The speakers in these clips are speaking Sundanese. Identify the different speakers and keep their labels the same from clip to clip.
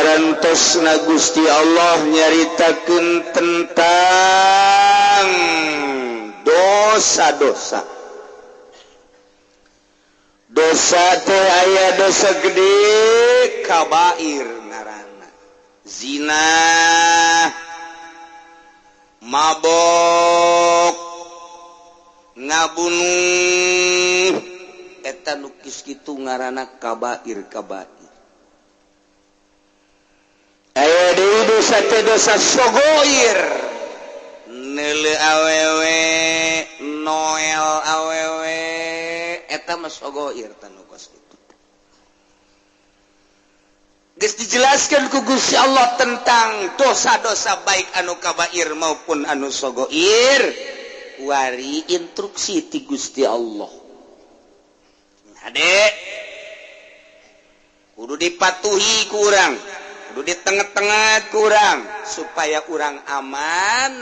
Speaker 1: Saparantosna Gusti Allah nyaritakeun tentang dosa-dosa. Dosa teh aya dosa gede, kabair ngaranna, zina, mabok, ngabunuh, eta nu kos kitu ngaranna kabair kabair. Aya deui dosa teh dosa sogoir, neuleu awewe, noel awewe, eta mah sogoir tanu kos kitu. Geus dijelaskan ku Gusti Allah tentang dosa-dosa, baik anu kabair maupun anu sogoir. Wari instruksi ti Gusti Allah, hade kudu dipatuhi ku urang, kudu di tengah-tengah ku urang supaya urang aman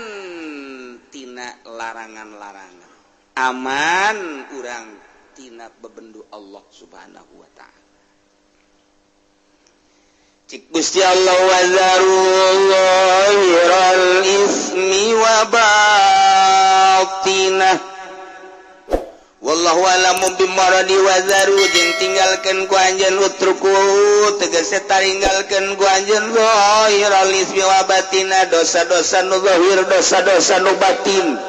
Speaker 1: tina larangan-larangan, aman urang tina bebendu Allah Subhanahu wa Ta'ala. Cik Gusti Allah, وذروا ظاهر الإثم وباطنه والله أعلم بمراده. وذروا jeung tinggalkeun ku anjeun, اتركوا tegese taringgalkeun ku anjeun, ظاهر الإثم وباطنه dosa-dosa nu zahir, dosa-dosa nu batin.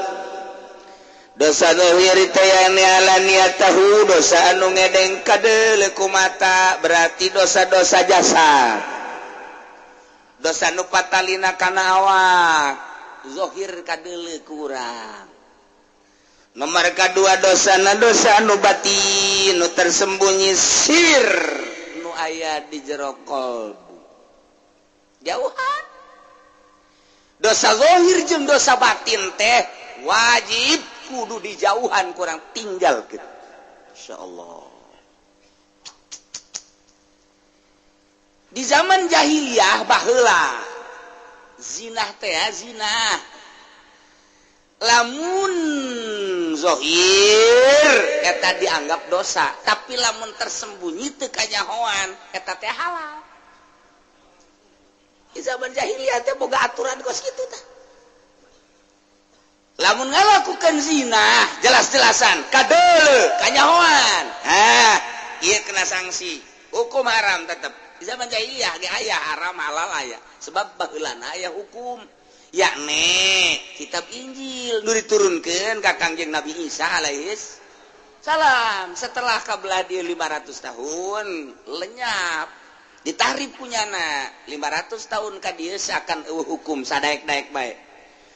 Speaker 1: Dosa zahir teh علانيته, dosa anu ngedeng kadeuleu ku mata, berarti dosa-dosa jasad, dosa nu patalina kana awak, zahir kadeuleu ku urang. Nomor kedua, dosa na dosa anu batin, nu tersembunyi, sir, nu aya di jero kolbu, jauhan. Dosa zahir jeung dosa batin teh wajib kudu dijauhan, ku urang tinggal gitu. Insya Allah di zaman jahiliyah baheula, zinah teh ya, zina lamun zohir eta dianggap dosa, tapi lamun tersembunyi teu kanyahoan, eta teh halal. Di zaman jahiliyah teh boga aturan kos kitu tah. Lamun ngalakukan zina jelas-jelasan kadeuleu kanyahoan, ha ieu kena sanksi hukum haram tetep. Di zaman jahiliyah ge aya haram halal aya, sebab baheulana aya hukum, yakni kitab Injil nu diturunkeun ka Kangjeng Nabi Isa alaihis salam. Setelah kabelah dia 500 tahun lenyap, ditahrif punyana. 500 tahun ka dieu seakan euweuh hukum, sadaek-daek bae.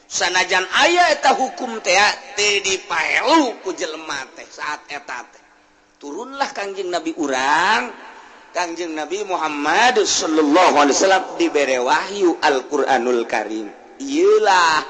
Speaker 1: Sanajan aya eta hukum teh, teu dipaelu ku jelema teh. Saat eta teh turunlah Kangjeng Nabi urang, Kangjeng Nabi Muhammad sallallahu alaihi wasallam, dibere wahyu Al-Qur'anul Karim. Iyalah,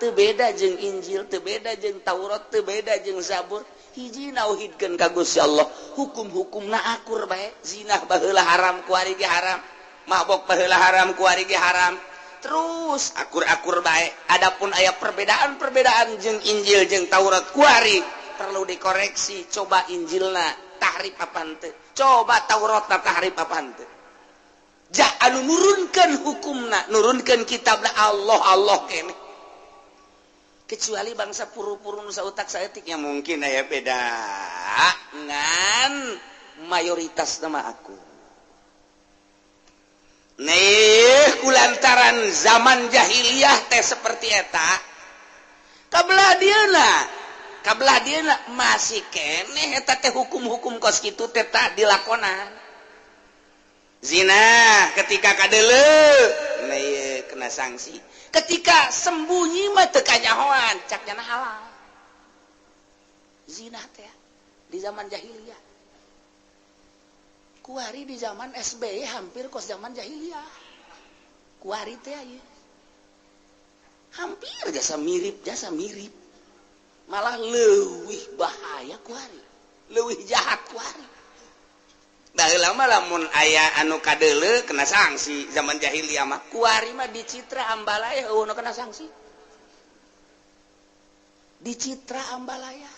Speaker 1: teu beda jeung Injil, teu beda jeung Taurat, teu beda jeung Zabur, hiji, nauhidkeun ka Gusti Allah. Hukum-hukumna akur bae. Zinah baheula haram, kuari ge haram. Mabok baheula haram, kuari ge haram. Terus akur-akur bae. Adapun aya perbedaan-perbedaan jeung Injil jeung Taurat kuari, perlu dikoreksi. Coba Injilna tahrif apa henteu, coba Tauratna tahrif apa henteu. Ja anu nurunkeun hukumna, nurunkeun kitabna, Allah Allah kene. Kecuali bangsa puru-puru nu sautak saeutik ya mungkin aya beda, ngan mayoritas nama aku nih. Kulantaran zaman jahiliyah teh seperti eta, kabelah dieuna, kabelah dieuna masih keneh eta teh hukum-hukum kos kitu teh tak dilakonan. Zina ketika kadeuleu, nah ieu kena sanksi. Ketika sembunyi mah teu kanyahoan, cak nyana halal zina teh di zaman jahiliyah. Kuari di zaman SBY hampir kos zaman jahiliyah. Kuari teh aya hampir jasa mirip, jasa mirip, malah leuwih bahaya kuari, leuwih jahat kuari. Baheula mah lamun aya anu kadeuleu kena sanksi zaman jahiliyah mah. Kuari mah di Citra Ambalaya euweuh nu kena sanksi. Di Citra Ambalaya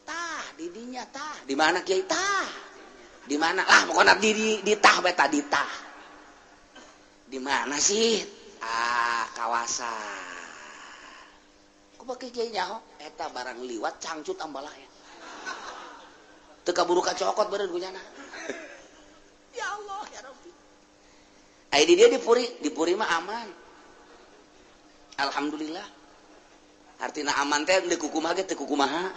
Speaker 1: tah di dinya tah di mana, kiai, tah di mana lah pokoknya, di tah bae tah, di tah. Di mana sih? Ah, kawasan. Ku pakai kiai nyaho eta barang liwat cangcut ambalaya. Teu kaburu kacokot beureun ku nyana. Ya Allah ya Rabbi. Ai di dia di Puri mah aman. Alhamdulillah. Artina aman teh deuk kukumaha ge teu kukumaha.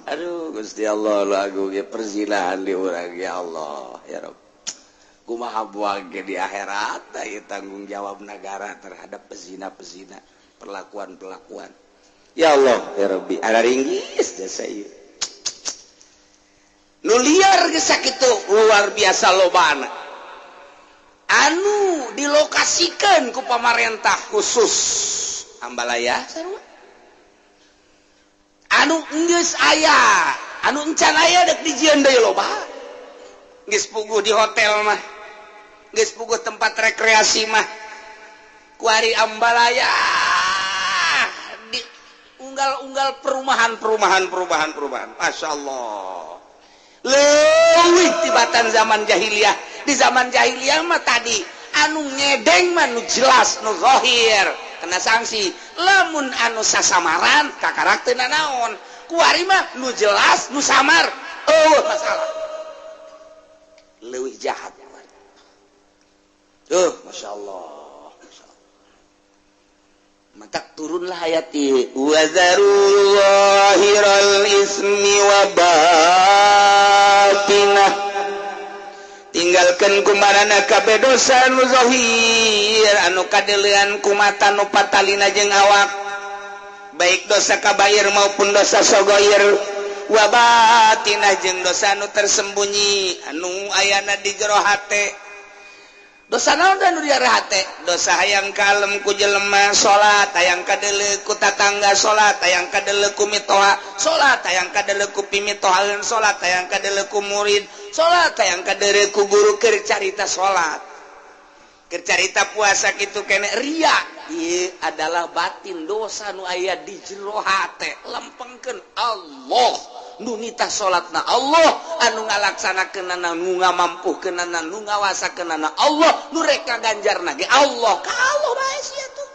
Speaker 1: Aduh Gusti Allah lu agung ge perzinahan di urang ya Allah ya Rabb. Kumaha buang ge di akhirat ieu tanggung jawab negara terhadap pezina-pezina, perlakuan-perlakuan. Ya Allah ya Rabbi, ada ringgis jasa ieu. Nu liar geus sakitu luar biasa lobana. Anu dilokasikeun ku pamarentah khusus Ambalaya sarua. Anu geus aya, anu encan aya dek dijieun deui loba. Geus puguh di hotel mah. Geus puguh tempat rekreasi mah. Kuari Ambalaya di unggal-unggal perumahan. Masya Allah. Leuwih tibatan zaman jahiliyah. Di zaman jahiliyah mah tadi anu ngedeng mah nu jelas nu zahir kena sanksi. Lamun anu sasamaran kakarak teu nanaon. Kuari mah nu jelas nu samar eueuh masalah. Leuwih jahat. Masya Allah. Maka turunlah ayat ieu wazaru zahiral ismi wa batinah. Tinggalkeun kumarana kabeh dosa nu zahir anu kadeulean ku mata nu patalina jeung awak, baik dosa kabair maupun dosa sogoir, wa batinah jeung dosa anu tersembunyi anu ayana di jero hate. Dosa naon da nu di jero hate? Dosa hayang kalem ku jelema salat, hayang kadeuleu ku tatangga salat, hayang kadeuleu ku mitoha salat, hayang kadeuleu ku pimitohaeun salat, hayang kadeuleu ku murid salat, hayang kadeuleu ku guru keur carita salat, keur carita puasa kitu kene ria. Ieu adalah batin dosa nu aya di jero hate. Lempengkeun Allah nu nitah salatna, Allah anu ngalaksanakeunana, nu ngamampuhkeunana, nu ngawasakeunana, Allah nu rek ngaganjarna ge Allah. Ka Allah bae sia tuh.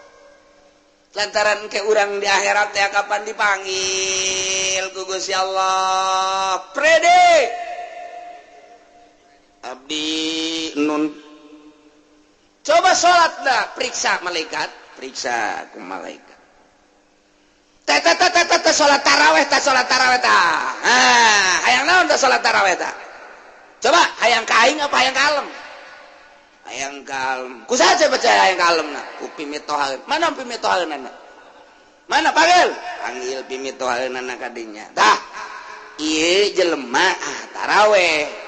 Speaker 1: Lantaran ke urang di akhirat teh kapan dipanggil ku Gusti Allah. Prede abdi nun. Coba salatna periksa malaikat, periksa ku malaikat. Teh salat taraweh ta salat taraweh ta. Ah, hayang naon ta salat taraweh ta? Coba hayang ka aing apa hayang ka alem? Hayang ka alem. Ku saha percaya hayang ka alemna? Ku pimitohaeun. Mana pimitohaeunana? Mana panggil? Panggil pimitohaeunana ka dinya. Tah, ieu jelema ah taraweh.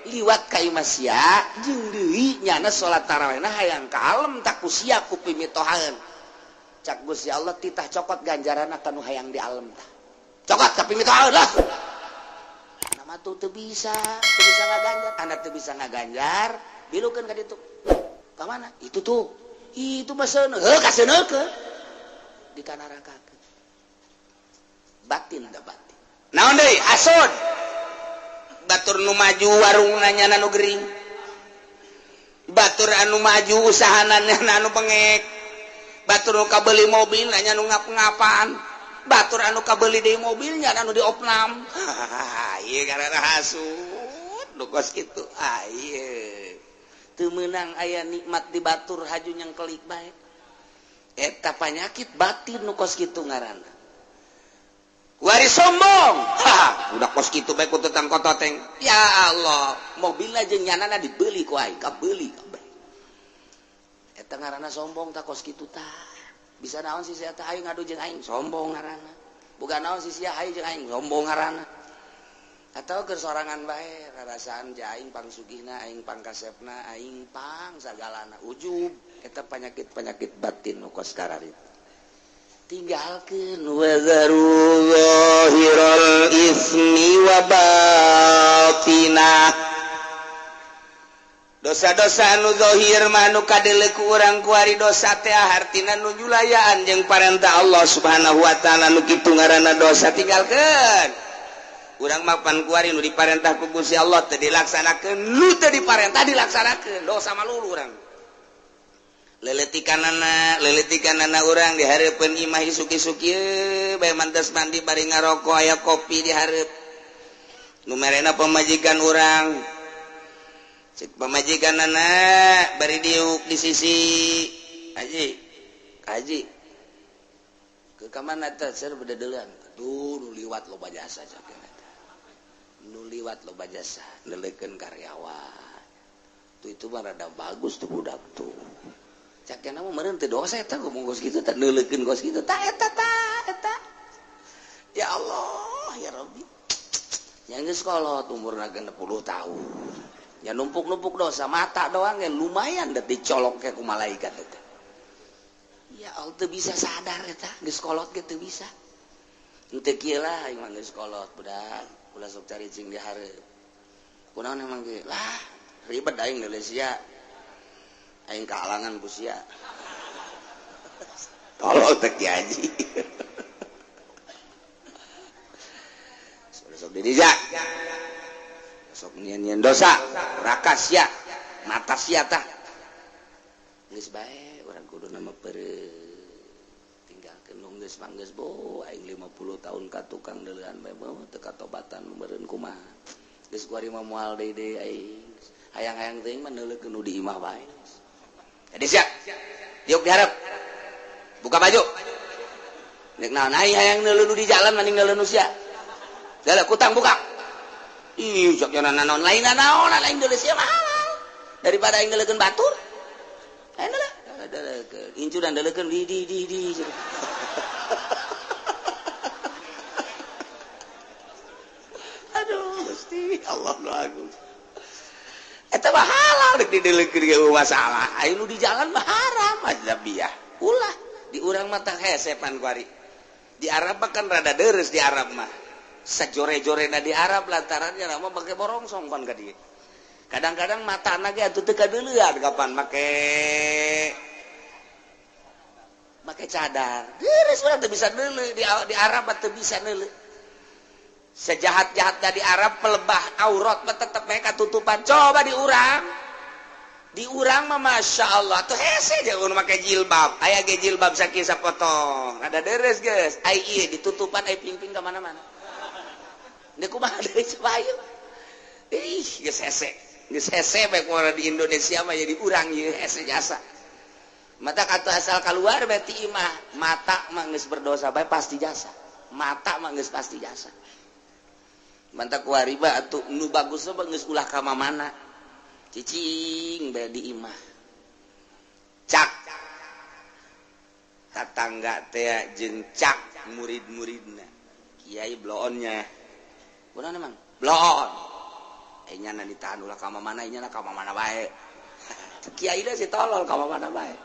Speaker 1: Liwat ka imah sia jeung deui nyana salat tarawehna hayang ka alem tak ku sia ku pimitohaeun. Cak Gusti Allah titah cokot ganjaran kanu hayang di alam tah. Cokot tapi mitohaeun lah. Nama tuh teu bisa ngaganjar. Anda teu bisa ngaganjar, bilukeun ka ditu. Ka mana? Itu tuh. Itu mah seuneu. Heuh ka seuneukeun. Di kanarakakeun. Batin da batin. Naon deui? Hasud. Batur nu maju warungna nyana nu gering. Batur anu maju usahana nyana anu bengek. Batur nu kabeli mobil nanya nu ngap-ngapan, batur anu kabeli deui mobilnya anu diopnam. Ieu karena hasud nu kos kitu. Ah ieu teu meunang aya nikmat di batur haju nyengkelik bae. Eta panyakit batin nu kos kitu ngaranna. Wari sombong. Ha, udah kos kitu bae ku tetang kototeng. Ya Allah, mobilna jeung nyanana dibeli ku aing, kabeuli kabeh. Eta ngaranna sombong tak kos kitu tah. Bisa naon sih sia teh aing ngadu jeung aing sombong ngaranna. Boga naon sih sia aing jeung aing sombong ngaranna. Atau keur sorangan bae rarasaan ja aing pangsugihna, aing pangkasepna, aing pang sagalana ujub. Eta penyakit-penyakit batin nu kos kararitu. Tinggalkeun wazaru zahiral ismi wa batinah. Dosa-dosa anu zahir mah anu kadeuleu ku urang kuari dosa teh hartina nu nyulayaan jeung parentah Allah Subhanahu wa taala nu kitu ngaranna dosa tinggalkeun. Urang mah pan kuari nu diparentah ku Gusti Allah teu dilaksanakeun, nu teu diparentah dilaksanakeun, dosa malulu urang. Leletikanana urang di hareupeun imah isuk-isuk ieu bae mantes mandi bari ngaroko aya kopi di hareup. Nu merena pamajikan urang. Cek pamajikanana bari diuk di sisi haji. Haji. Ke kamana teh ser bededeulan. Aduh nu liwat loba jasa cek eta. Nu liwat loba jasa neuleukeun karyawan. Tuh itu mah rada bagus tuh budak tuh. Cakena mah meureun teu dosa eta ngomong kos kitu teh neuleukeun kos kitu tah eta tah eta. Ya Allah ya Rabbi. Yang geus kolot umurna 60 tahun. Ya numpuk-numpuk dosa mata doang yang lumayan da dicolok ke ku malaikat eta. Ya Allah teu bisa sadar eta geus kolot ge teu bisa. Henteu kieu lah aing mah geus kolot budak ulah sok caricing di hareup. Kunaon emang ge lah ribet aing deuleu sia. Aing kahalangan ku sia. Tolol teh Ki Haji. Sok didija. Sok nyian-nyian dosa, rakas sia, mata sia tah. Geus bae urang kudu nama peureut. Tinggalkeun nu geus mah geus bo aing 50 tahun ka tukang deuleuan bae beuh teu katobatan meureun kumaha. Geus kuari mah moal deui deui aing. Hayang-hayang teuing mah neuleukeun nu di imah bae. Jadi siap. Diuk diharap. Buka baju. Nek naon aing hayang neuleuh nu di jalan mending neuleuh nu sia. Dalah kutang buka. Ih, sok naon lain naon lain deuleuh sia mah halal. Daripada aing neuleukeun batur. Aing deuleuh. Deuleukeun. Incu dan deuleukeun di. Aduh, Gusti Allah nu agung. Eta mah halal rek dideleukeun ge masalah. Aing nu di jalan mah haram ajnabiyah. Ulah di urang mah tah hese pan kuari. Di Arab mah kan rada deres di Arab mah. Sajore-jorena di Arab lantarannya mah make borongsong pan ka dieu. Kadang-kadang matana ge atuh teu kadeuleuan kapan make cadar. Deres urang teu bisa deuleu di Arab mah teu bisa deuleu. Sejahat-jahatnya di Arab pelebah aurat mah tetep mereka tutupan. Coba di urang mah masya Allah tuh hese jangan make jilbab. Aya ge jilbab sakieu sapotong. Rada deres geus. Ai ieu ditutupan ai pingping ka mana-mana. Deuk kumaha deui coba ieu. Ih, geus hese. Geus hese bae kumaha di Indonesia mah jadi urang ieu hese jasa. Mata kata asal keluar berarti imah mata mah geus berdosa bae pasti jasa. Mata mah geus pasti jasa. Mantap kuariba atuh nu bagus mah geus ulah ka mamana. Cicing bae di imah. Cak tatangga teh jeung cak murid-muridna. Kiai bloonnya. Kunaon emang? Bloon. Eh nyana ditahan ulah ka mamana, nyana ka mamana bae. Kiai da si tolol ka mamana bae.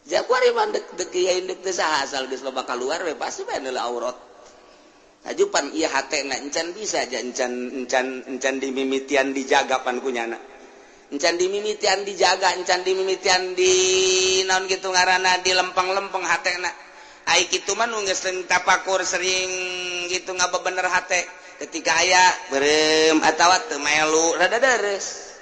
Speaker 1: Ja kuari mah dek kiai dek teh saha asal geus loba kaluar we pasti bae neuleuh aurat. Hajupan ieu hatena encan bisa aja encan dimimitian dijaga pan kunyana. Encan dimimitian dijaga, encan dimimitian di naon kitu ngaranna di lempeng-lempeng hatena. Ai kitu mah nu geus sering tapakur sering gitu ngabebener hate. Ketika aya beureum atawa teu melu rada deres.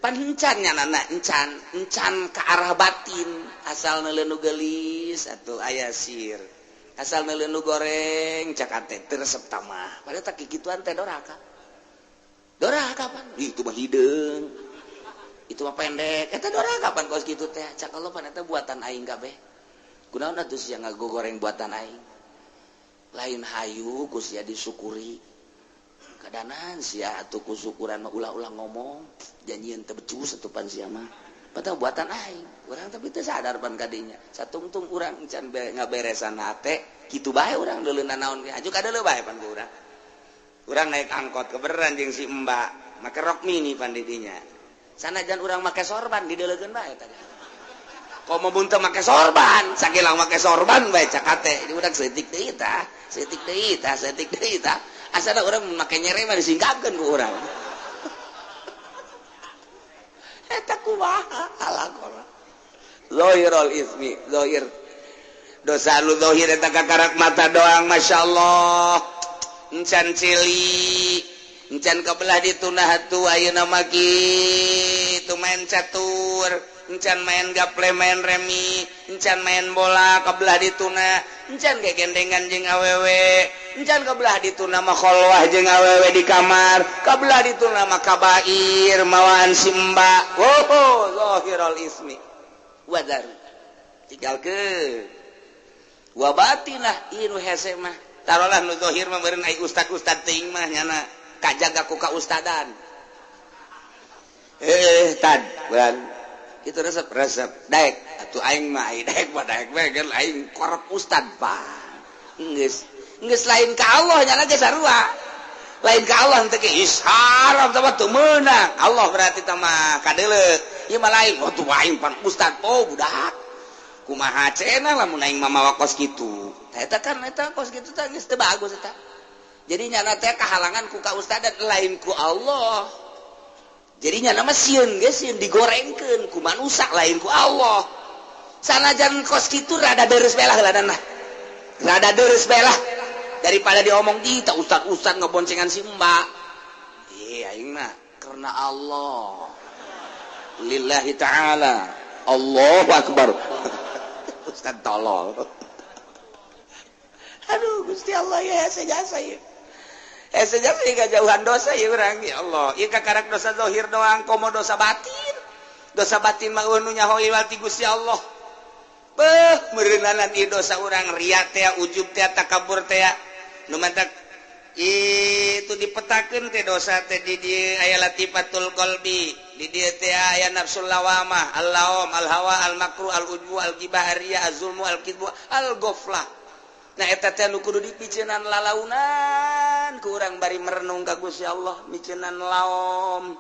Speaker 1: Pan encan nyanana encan ke arah batin asal neuleuh nu geulis atuh aya sir. Asal neuleuh nu goreng cak ate teu resep tamah. Padahal tak kikituan teh doraka. Doraka pan. Ih, itu mah hideung. Itu mah pendek. Eta doraka pan kos kitu teh. Cak Allah pan eta buatan aing kabeh. Kunaon atuh sia ngagoreng buatan aing. Lain hayu ku sia disyukuri. Kadanan sia atuh ku syukuran mah ulah-ulah ngomong. Janjieun teu becus atuh pan sia mah. Padahal buatan aing. Urang tapi teu sadar pan kadinya. Satungtung urang can ngaberesan hate, kitu bae urang deuleu nanaon ge. Aju kadeuleu bae pan ku urang. Urang naik angkot keberan jeung si Mbak, make rok mini pan di dinya. Sanajan urang make sorban dideuleukeun bae tadi. Komo mun teu make sorban, sakilang make sorban bae cak hate. Di urang seutik deui tah, seutik deui tah, seutik deui tah. Asana urang make nyere mah disingkapkeun ku urang. Eta kumaha alakona. Zahirul ismi, zahir. Dosa lu zahir eta kakarak mata doang, masyaallah. Encan celi, encan kebelah dituna hatu ayeuna mah kitu main catur, encan main gaple, main remi, encan main bola kebelah dituna, encan gegendengan jeung awewe, encan kebelah dituna mah kholwah jeung awewe di kamar, kebelah dituna mah kabair mawaan simba. Oh, zahirul ismi wadar tinggalkeun wa batinah ieu nu hese mah. Tarolah nu zahir mah meureun ai ustad-ustad teuing mah nyana kajaga ku kaustadan. Tad bulan itu resep resep daek atuh aing mah ai daek mah daek we kan aing korep ustad pak. Geus geus lain ka Allah nyana ge sarua. Lain ka Allah teh ge haram teh teu meunang. Allah berarti teh mah kadeuleu. Ieu mah lain, oh tuh aing pan ustad, oh budak. Kumaha cenah lamun aing mah mawa kos kitu. Tah eta kan eta kos kitu teh geus teu bagus eta. Jadi nyana teh kahalangan ku kaustadan lain ku Allah. Jadi nyana mah sieun ge sieun digorengkeun ku manusa lain ku Allah. Sanajan kos kitu rada deres bae lah heulanan lah. Rada deres bae lah daripada diomong di tah ustad-ustad ngeboncengan si mbak. Ih aing mah karena Allah. Lillahi ta'ala. Allahu akbar. Ustad tolol. Aduh Gusti Allah ya hese jasa ieu. Hese jasa ieu kajauhan dosa ieu urang ya Allah. Ieu kakarak dosa zahir doang komo dosa batin. Dosa batin mah nu nyaho ieu ti Gusti Allah. Beuh meureunanan ieu dosa urang riya teh, ujub teh, takabur teh. Nu mantak itu dipetakeun teh dosa teh di dieu aya latifatul qalbi, di dieu teh aya nafsul lawamah, al-laum, al-hawa, al-makru, al-ujbu, al-ghibah, ar-riya, az-zulmu, al-kidbu, al-ghaflah. Nah eta teh nu kudu dipiceunan lalaunan ku urang bari merenung ka Gusti Allah, miceunan laom,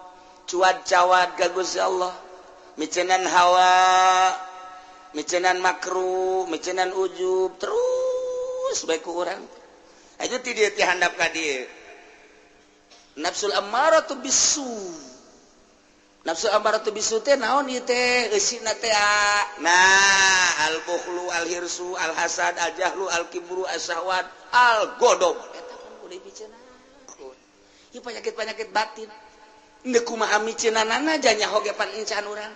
Speaker 1: cuad-cawad ka Gusti Allah, miceunan hawa, miceunan makru, miceunan ujub, terus bae ku urang. Aja ti dieu ti handap ka dieu. Nafsul ammaratu bisu. Nafsu ammaratu bisu teh naon ieu teh eusina teh? Nah, al-bukhlu, al-hirsu, al-hasad, al-jahlu, al-kibru, as-syahwat, al-ghadab. Eta kan kudu dipiceunan. Ieu penyakit-penyakit batin. Ndeu kumaha miceunanana nyaho ge pan encan urang.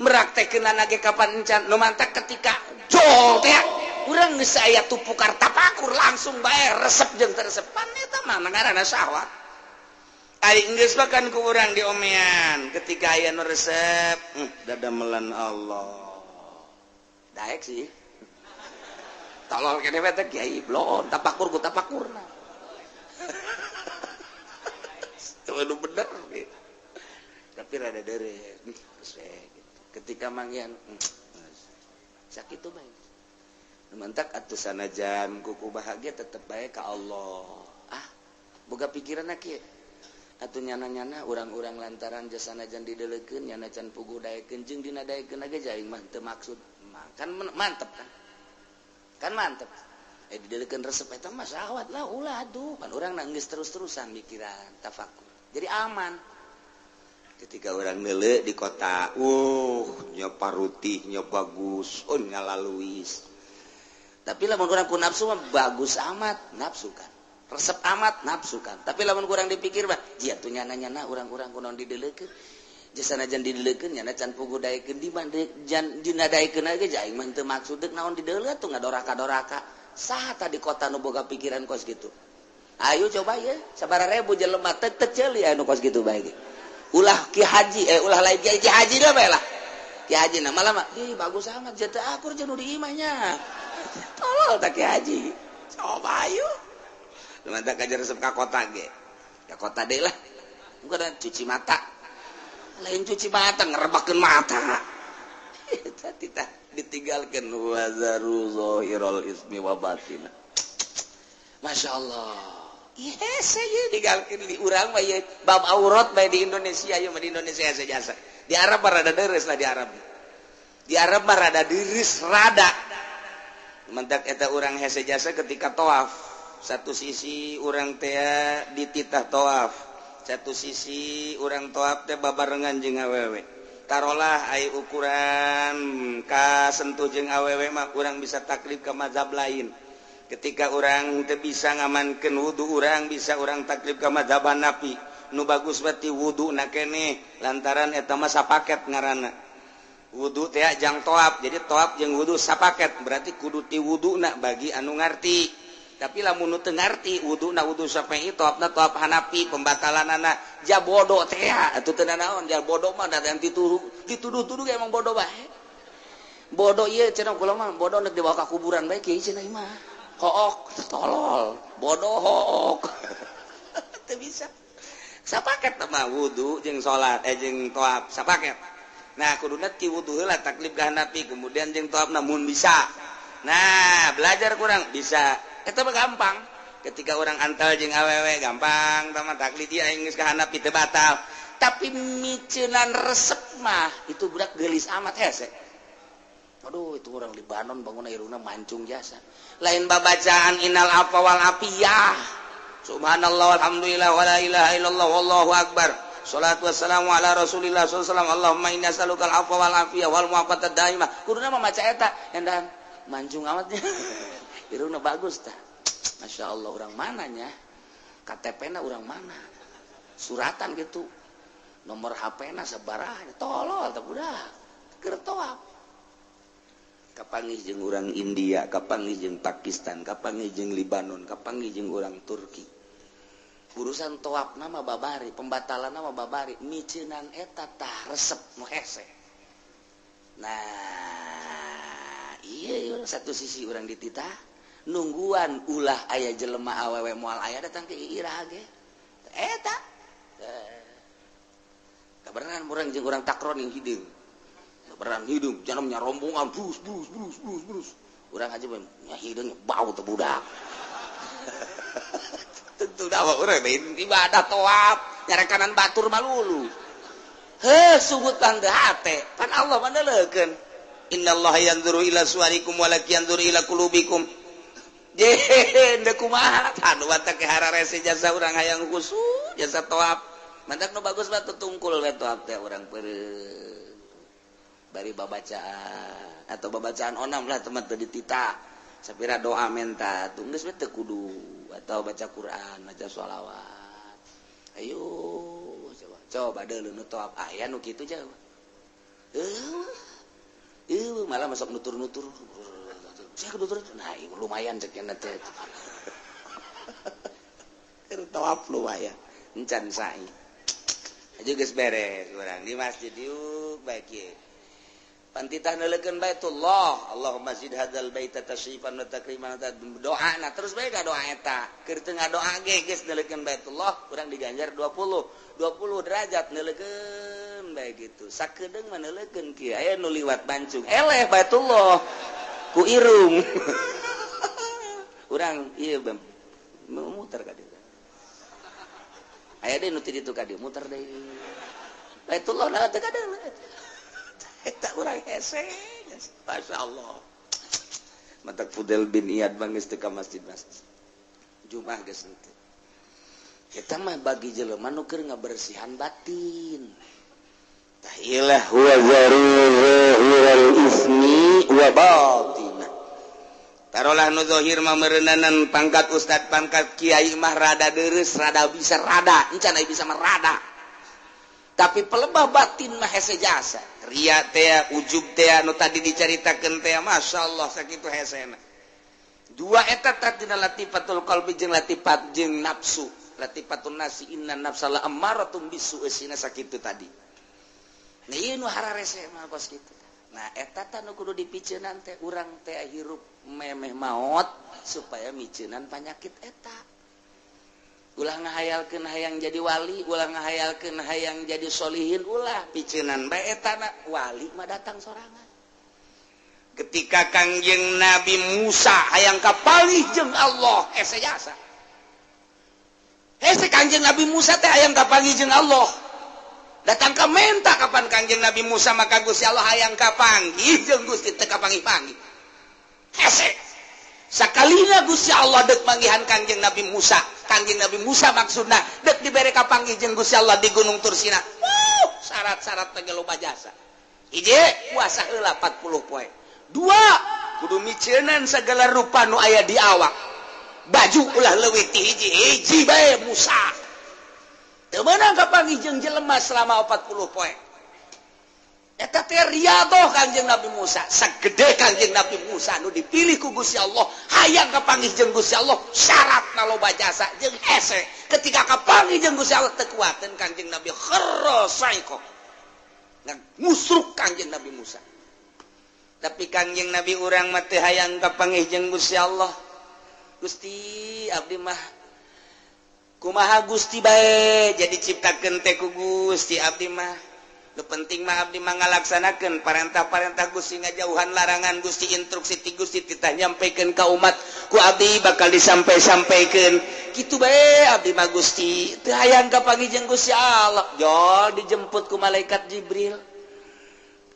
Speaker 1: Meraktekeunana ge kapan encan. Nu mantak ketika jol teh urang geus aya tupukar tapakur langsung bae resep jeung teresepan eta mah ngaranna syahwat. Ari geus mah kan ku urang diomean ketika aya nu resep, dadamelan Allah. Daek sih. Tolol kene we teh kiai blon tapakur ku tapakurna. Tuh nu bener gitu. Tapi rada deure gitu. Ketika manggihan sakitu bae. Mantak atuh sanajan kuku bahagia tetep bae ka Allah. Ah, boga pikiranna kieu. Atuh nyana-nyana urang-urang lantaran jasanajan dideulekeun nyana can puguh daekeun jeung dina daekeun ge aing mah teu maksud. Kan mantep kan? Kan mantep. Dideulekeun resep eta mah syahwat lah ulah atuh. Pan urang geus terus-terusan mikiran tafakur. Jadi aman. Ketika orang neuleuh di kota, nya parutih nya bagus, oh ngalaluis. Tapi lamun kurang ku nafsu mah bagus amat nafsu kan. Resep amat nafsu kan. Tapi lamun kurang dipikir mah jia tuh nyana-nyana urang-urang kunaon dideulekeun. Jasanajan dideulekeun nyana can puguh daekeun di jan dina daekeun ge aing mah teu maksud deuk naon dideuleut tuh ngadoraka-doraka. Saha tah di kota nu boga pikiran kos kitu? Ayo coba ye, sabaraha ribu jelema teu teu ceuli anu kos kitu bae ge. Ulah ki haji, ulah lain ki haji dah bae lah. Ki haji na malah mah, ih bagus amat jatuh akur jeung nu di imahnya. Tolol tak ki haji. Coba ayo. Mantap kajar resep ka kota ge. Ka kota deui lah. Bukan cuci mata. Lain cuci mata ngerebakeun mata. Eta titah ditinggalkeun wazaru zahirul ismi wa batina. Masya Allah. Yes, saya digalkeun di urang mah ieu bab aurat bae di Indonesia ieu mah di Indonesia hese jasa. Di Arab mah rada deres lah di Arab. Di Arab mah rada deres rada. Mentak eta urang hese jasa ketika tawaf. Satu sisi urang teh dititah tawaf, satu sisi urang tawaf teh babarengan jeung awewe. Tarolah ai ukuran kasentuh jeung awewe mah urang bisa taklid ke mazhab lain. Ketika urang teu bisa ngamankeun wudu, urang bisa urang taklid ka madzhab Hanafi. Nu bagus berarti wudu na keneh, lantaran eta mah sapaket ngaranna. Wudu teh jang toab, jadi toab jeung wudu sapaket, berarti kudu ti wuduna bagi anu ngarti. Tapi lamun nu teu ngarti, wuduna wudu Syafi'i, toabna toab Hanafi, pembatalanana ja bodoh teh atuh teu naon. Ja bodoh mah da dituduh dituduh-tuduh emang bodoh bae. Bodoh ieu cenah kula mah, bodoh nek dibawa ka kuburan bae kieu cenah mah. Hook, tolol, bodoh hook. Teu bisa. Sapaket mah wudu jeung salat jeung toab sapaket. Nah, kuduna ti wudu heula taklid ka Hanafi, kemudian jeung toab namun bisa. Nah, belajar kurang bisa. Eta mah gampang. Ketika orang antal jeung awewe gampang, tama taklid ieu aing geus ka Hanafi teu batal. Tapi miceunan resep mah itu budak geulis amat hese. Aduh, itu orang Libanon bangun irungna mancung jasa. Lain babacaan innal afwa wal afiyah. Subhanallah walhamdulillah wala ilaha illallah wallahu akbar. Salatu wassalamu ala Rasulillah sallallahu alaihi wasallam. Allahumma inna as'alukal afwa wal afiyah wal mu'afata daimah. Kuduna mah maca eta, endan mancung amatnya. Irungna bagus tah. Masya Allah, orang mananya? KTP-na orang mana? Suratan gitu. Nomor HP-na sabaraha? Tolol tah budak. Keur toab. Kapanggih jeung urang India, kapanggih jeung Pakistan, kapanggih jeung Libanon, kapanggih jeung urang Turki. Urusan toab nama babari, pembatalan nama babari, miceunan eta tah resep nu hese. Nah, iya satu sisi urang dititah nungguan ulah aya jelema awewe moal aya datang ke iraha ge. Eta. Kabeneran urang jeung urang takron yang hideung. Beran hidung, jangan rombongan, brus brus brus brus brus. Urang aja nya hidung bau teh budak. Tentu dah urang ibadah toab, nyarekanan batur malulu. Heh, sugut pan teu hate, pan Allah mah neuleukeun. Innallaha yanzuru ila suwarikum walakin yanzuru ila qulubikum. Je, deuk kumaha? Anu batak hararese jasa urang hayang khusyuk, jasa toab. Mantak nu bagus mah tungkul we toab teh urang peureum. Bari babacaan atau babacaan onam lah teman teu ditita sapira doa menta tuh geus we teu kudu atau baca Quran, baca sholawat. Ayo coba coba deuleu nu toab aya nu kitu jauh. Malah masuk nutur-nutur. Saya nutur, nah lumayan cek teh. Keur toab lumayan encan sae. Aja geus beres urang di masjid yuk baik ye. Pantitah neuleukeun Baitullah, Allahumma zid hadzal baita tasyrifan wa takriman, doa na terus bae ka doa eta. Keur teu ngadoa ge geus neuleukeun Baitullah, urang diganjar 20 derajat neuleukeun bae gitu. Sakedeung mah neuleukeun kieu aya nu liwat bancung. Eleh Baitullah ku irung. Urang ieu muter ka dieu. Aya deui nu ti ditu ka dieu muter deui. Baitullah na teu kadeuleu. Eta urang hese, Masya Allah. Matak Fudel bin Iyad bangis teu ka masjid-masjid. Jumat geus henteu. Eta mah bagi jelema nu keur ngabersihan batin. Tah ilah huwa zahiral ismi wa batinah. Tarolah nu zahir mah meureunanan pangkat ustad, pangkat kiai mah rada deureuss, rada bisa rada, encan aya bisa mah rada. Tapi pelebah batin mah hese jasa. Ria teh, ujub teh, nu tadi dicaritakeun teh, Masya Allah sakitu hesena. Dua eta tadina latifatul qalbi jeung latifat jeung nafsu. Latifatun nasi inna nafsa la ammaratum bisu eusina sakitu tadi. Nah ieu nu hararese mah kos kitu. Nah eta tah nu kudu dipiceunan teh urang teh hirup memeh maot supaya miceunan panyakit eta. Ulah ngahayalkeun hayang jadi wali, ulah ngahayalkeun hayang jadi solihin, ulah piceunan bae eta na wali mah datang sorangan. Ketika Kangjeng Nabi Musa hayang kapanggih jeung Allah, hese jasa. Hese Kangjeng Nabi Musa teh hayang kapanggih jeung Allah. Datang ka menta kapan Kangjeng Nabi Musa maka Gusti Allah hayang kapanggih jeung Gusti teu kapanggih-panggih. Hese. Sakalina Gusti Allah deuk manggihan Kangjeng Nabi Musa. Kangjeng Nabi Musa maksudna deuk dibere kapanggih jeung Gusti Allah di Gunung Tursina. Syarat-syarat teh loba jasa. Hiji, puasa heula 40 poe. Dua, Kudu miceunan segala rupa nu aya di awak. Baju ulah leuwih ti hiji, hiji bae Musa. Teu meunang kapanggih jeung jelema selama 40 poe. Eta teh riyadoh Kangjeng Nabi Musa, sagede Kangjeng Nabi Musa nu dipilih ku Gusti Allah, hayang kapanggih jeung Gusti Allah, syaratna loba jasa jeung hese. Ketika kapanggih jeung Gusti Allah teu kuateun Kangjeng Nabi kharra saiko. Ngusruk Kangjeng Nabi Musa. Tapi Kangjeng Nabi urang mah teu hayang kapanggih jeung Gusti Allah. Gusti abdi mah kumaha Gusti bae jadi ciptakeun teh ku Gusti abdi mah. Nu penting mah abdi mah ngalaksanakeun parentah-parentah Gusti, ngajauhan larangan Gusti, instruksi ti Gusti titah nyampekeun ka umat ku abdi bakal disampai-sampaikeun. Kitu bae abdi mah Gusti, teu hayang kapanggih jeung Gusti Allah. Jol dijemput ku malaikat Jibril.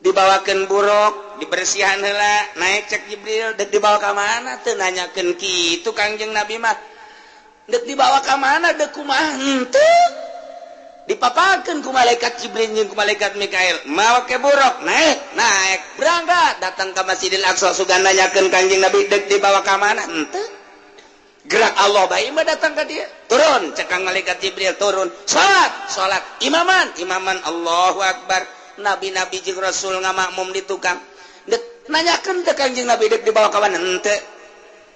Speaker 1: Dibawakeun buruk, dibersihan heula, naik cek Jibril, dek dibawa ka mana teu nanyakeun kitu Kangjeng Nabi mah. Dek dibawa ka mana dek kumaha henteu. Dipapakeun ku malaikat Jibril jeung ku malaikat Mikail, mawa ke buruk, naik, naik, berangkat, datang ka Masjidil Aqsa sugan nanyakeun Kangjeng Nabi dek dibawa ka mana henteu. Gerak Allah bae mah datang ka dia. Turun cek kang malaikat Jibril turun, salat, salat, imaman, imaman, Allahu Akbar. Nabi-nabi jeung rasul ngamakmum di tukang. Dek nanyakeun teh Kangjeng Nabi dek dibawa ka mana henteu.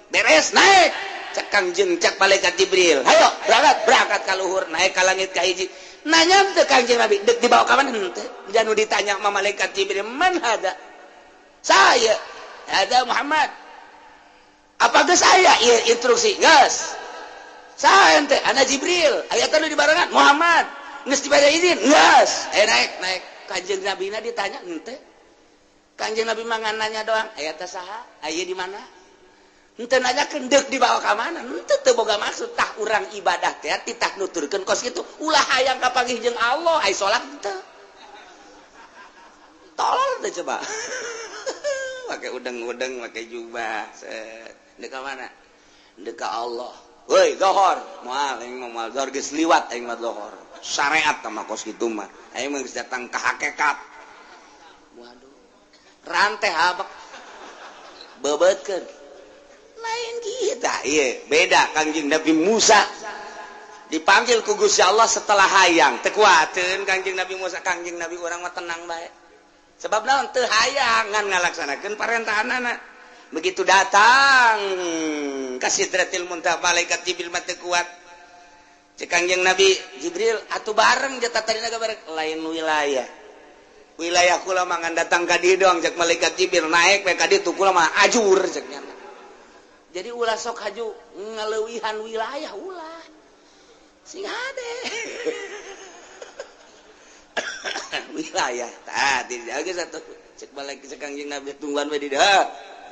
Speaker 1: Beres naik cek Kangjeng cek malaikat Jibril, hayo berangkat, berangkat ka luhur, naik ka langit ka hiji. Nanya teh Kangjeng Nabi dek dibawa ka mana henteu. Janu ditanya sama malaikat Jibril, man hada? Saya, hada Muhammad. Apa geus aya ieu instruksi? Geus. Saya teh ana Jibril, aya teh nu dibarengan Muhammad. Geus dibaca izin? Geus. Naik, naik. Kangjeng Nabi na ditanya henteu. Kangjeng Nabi mah ngan nanya doang, aya teh saha? Aya di mana? Henteu nanyakeun deuk dibawa ka mana? Henteu teu boga maksud tah urang ibadah teh titah nuturkeun kos kitu. Ulah hayang kapanggih jeung Allah, ai salat henteu. Tolol teh coba. Make udeng-udeng, make jubah. Set. Deuk ka mana? Deuk ka Allah. Woi, zohor. Moal aing mah moal zohor geus liwat aing mah zohor. Syariat mah kos kitu mah. Aing mah geus datang ka hakikat. Waduh. Rantai habek. Bebeutkeun. Lain kita, iya beda Kangjeng Nabi Musa dipanggil ku Gusti Allah setelah hayang teu kuateun Kangjeng Nabi Musa. Kangjeng Nabi urang mah tenang bae sebab naon teu hayang ngan ngalaksanakeun parentahanana. Begitu datang ka Sidratil Muntaha malaikat Jibril mah teu kuat. Cek Kangjeng Nabi Jibril atuh bareng jatah tadina bareng lain wilayah. Wilayah kula mah ngan datang ka dieu doang cek malaikat Jibril naek we ka ditu kula mah ajur cek nya. Jadi ulah sok haju ngaleuwihan wilayah ulah. Sing hade. Wilayah tah dijaga satu cek balik cek Kangjeng Nabi tungguan we di dieu.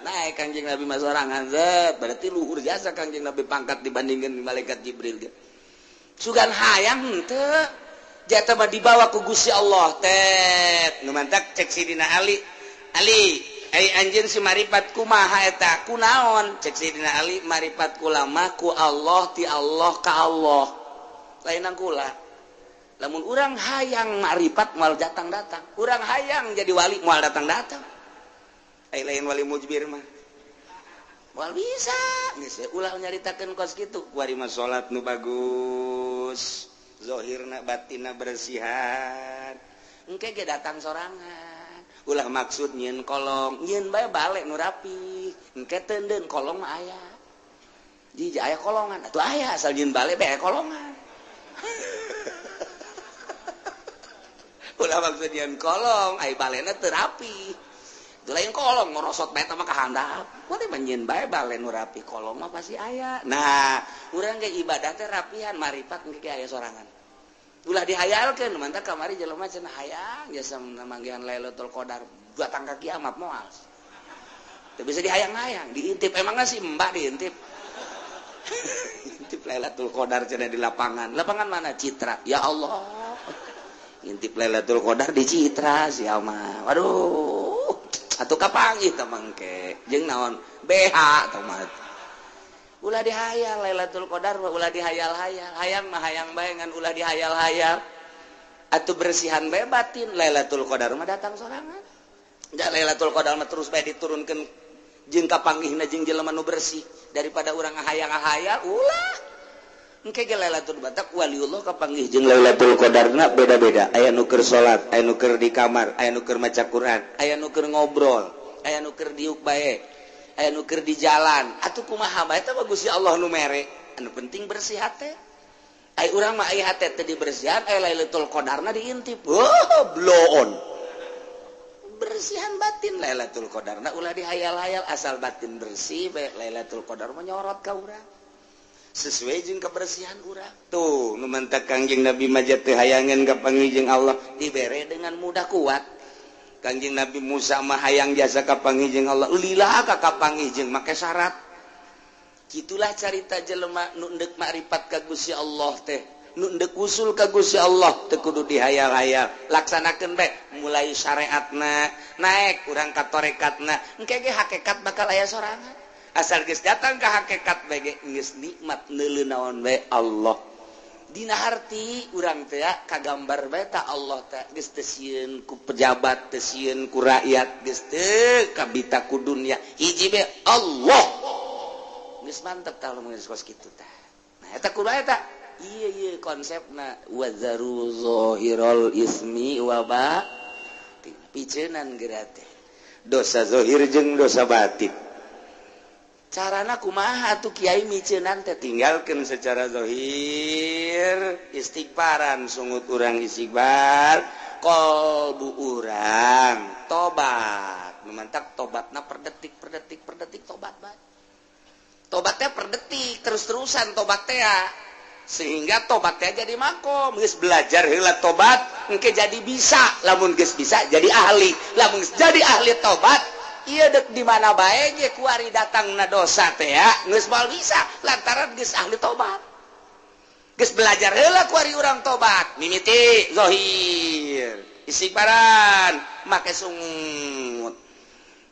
Speaker 1: Naik Kangjeng Nabi mah sorangan zet, berarti luhur jasa Kangjeng Nabi pangkat dibandingkeun malaikat Jibril ge. Sugan hayang henteu. Jata mah dibawa ku Gusti Allah teh. Nu mantak cek Sidina Ali. Ali ai anjeun si maripat kumaha eta kunaon cek Sidina Ali maripat kula mah ku Allah ti Allah ka Allah lain kula. Lamun urang hayang maripat moal datang-datang, urang hayang jadi wali moal datang-datang. Ai lain wali mujbir mah moal bisa geus ulah nyaritakeun kos kitu. Kuari mah salat nu bagus, zahirna batinna bersihan, engke ge datang sorangan. Ulah maksud nyieun kolong, nyieun bae balik nu rapi. Engke teundeun kolong mah aya. Jiji aya kolongan, atuh aya asal nyieun balik bae kolongan. Ulah maksud nyieun kolong, ai balena teu rapi. Itu lain kolong ngorosot bae teh mah ka handap. Kuari mah nyieun bae bale nu rapi, kolong mah pasti aya. Nah, urang ge ibadah teh rapihan, maripat engke ge aya sorangan. Ulah dihayalkeun, mantap kamari jelema cenah hayang jasa manggihan Lailatul Qadar datang ka kiamat moal. Teu bisa dihayang-hayang, diintip emangna si mbak diintip. Intip Lailatul Qadar cenah di lapangan. Lapangan mana? Citra. Ya Allah. Intip Lailatul Qadar di Citra sia mah. Waduh. Atuh kapanggih teh mangke. Jeung naon? BH teh mah. Ulah dihayal Lailatul Qadar mah ulah dihayal-hayal. Hayang mah hayang bae ngan ulah dihayal-hayal. Atuh bersihan bae batin Lailatul Qadar mah datang sorangan. Ja Lailatul Qadar mah terus bae diturunkeun Jeung kapanggihna jeung jelema nu bersih daripada urang ngahayal-ngahayal ulah. Engke ge Lailatul Batak waliullah kapanggih jeung Lailatul Qadarna beda-beda. Aya nu keur salat, aya nu keur di kamar, aya nu keur maca Quran, aya nu keur ngobrol, aya nu keur diuk bae, aya nu keur di jalan. Atuh kumaha bae eta mah Gusti Allah nu mere. Anu penting bersih hate. Ai urang mah ai hate teh dibersihan, ai Lailatul Qadarna diintip. Oh, bloon. Bersihan batin Lailatul Qadarna ulah dihayal-hayal, asal batin bersih bae Lailatul Qadar menyorot ka urang. Sesuai jeung kebersihan urang. Tuh, nu mantak Kangjeng Nabi mah teu hayangeun kapanggih jeung Allah dibere dengan mudah kuat. Kangjeng Nabi Musa mah hayang jasa kapanggih jeung Allah, lila ka kapanggih jeung make syarat. Gitulah carita jelema nu endek makrifat ka Gusti Allah teh, nu endek usul ka Gusti Allah teu kudu dihayal-hayal, laksanakeun bae mulai syariatna naik urang ka torekatna, engke ge hakikat bakal aya sorangan. Asal geus datang ka hakikat bae ge geus nikmat neuleu naon bae Allah. Dina harti urang teh kagambar bae ta Allah teh geus teu sieun ku pejabat, teu sieun ku rakyat, geus teu kabita ku dunya, hiji bae Allah. Geus mantep tah lamun geus kos kitu tah. Nah eta kudu eta. Ieu ieu konsepna wazaru zahirul ismi wa batin. Piceunan geura teh. Dosa zahir jeung dosa batin. Carana kumaha atuh kiai miceunan teh tinggalkeun secara zahir, istighfaran sungut urang istighfar, qalbu urang tobat. Nu mantak tobatna per detik per detik per detik tobat bae. Tobatnya per detik terus-terusan tobat teh sehingga tobatnya jadi makom. Geus belajar heula tobat engke jadi bisa, lamun geus bisa jadi ahli, lamun geus jadi ahli tobat ieu deuk di mana bae ge kuari datangna dosa teh ya geus moal bisa lantaran geus ahli tobat. Geus belajar heula kuari urang tobat mimiti zahir istighfaran make sungut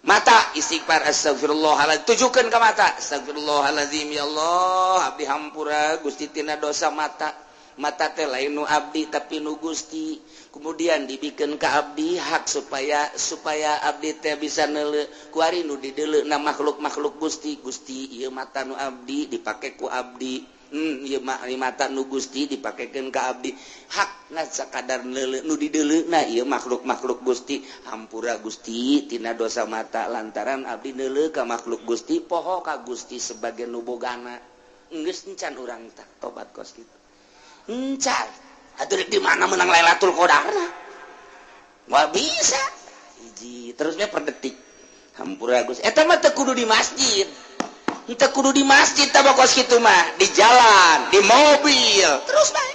Speaker 1: mata istighfar astagfirullahaladzim, tujukan ke mata astagfirullahaladzim, ya Allah abdi hampura Gusti tina dosa mata. Mata teh lain nu abdi tapi nu Gusti, kemudian dibikeun ka abdi hak supaya supaya abdi teh bisa neuleu kuari nu dideuleu na makhluk-makhluk Gusti. Gusti ieu mata nu abdi dipake ku abdi, ieu mata nu Gusti dipakekeun ka abdi, hakna sakadar neuleu nu dideuleuna ieu makhluk-makhluk Gusti, hampura Gusti tina dosa mata lantaran abdi neuleu ka makhluk Gusti, poho ka Gusti sebagai nu bogana. Geus encan urang tah tobat kos kitu. Encan atuh di mana menang Lailatul Qadarna? Moal bisa. Hiji terusnya per detik. Hampura Gusti. Eta mah teu kudu di masjid. Teu kudu di masjid tah kos kitu mah, di jalan, di mobil, terus bae.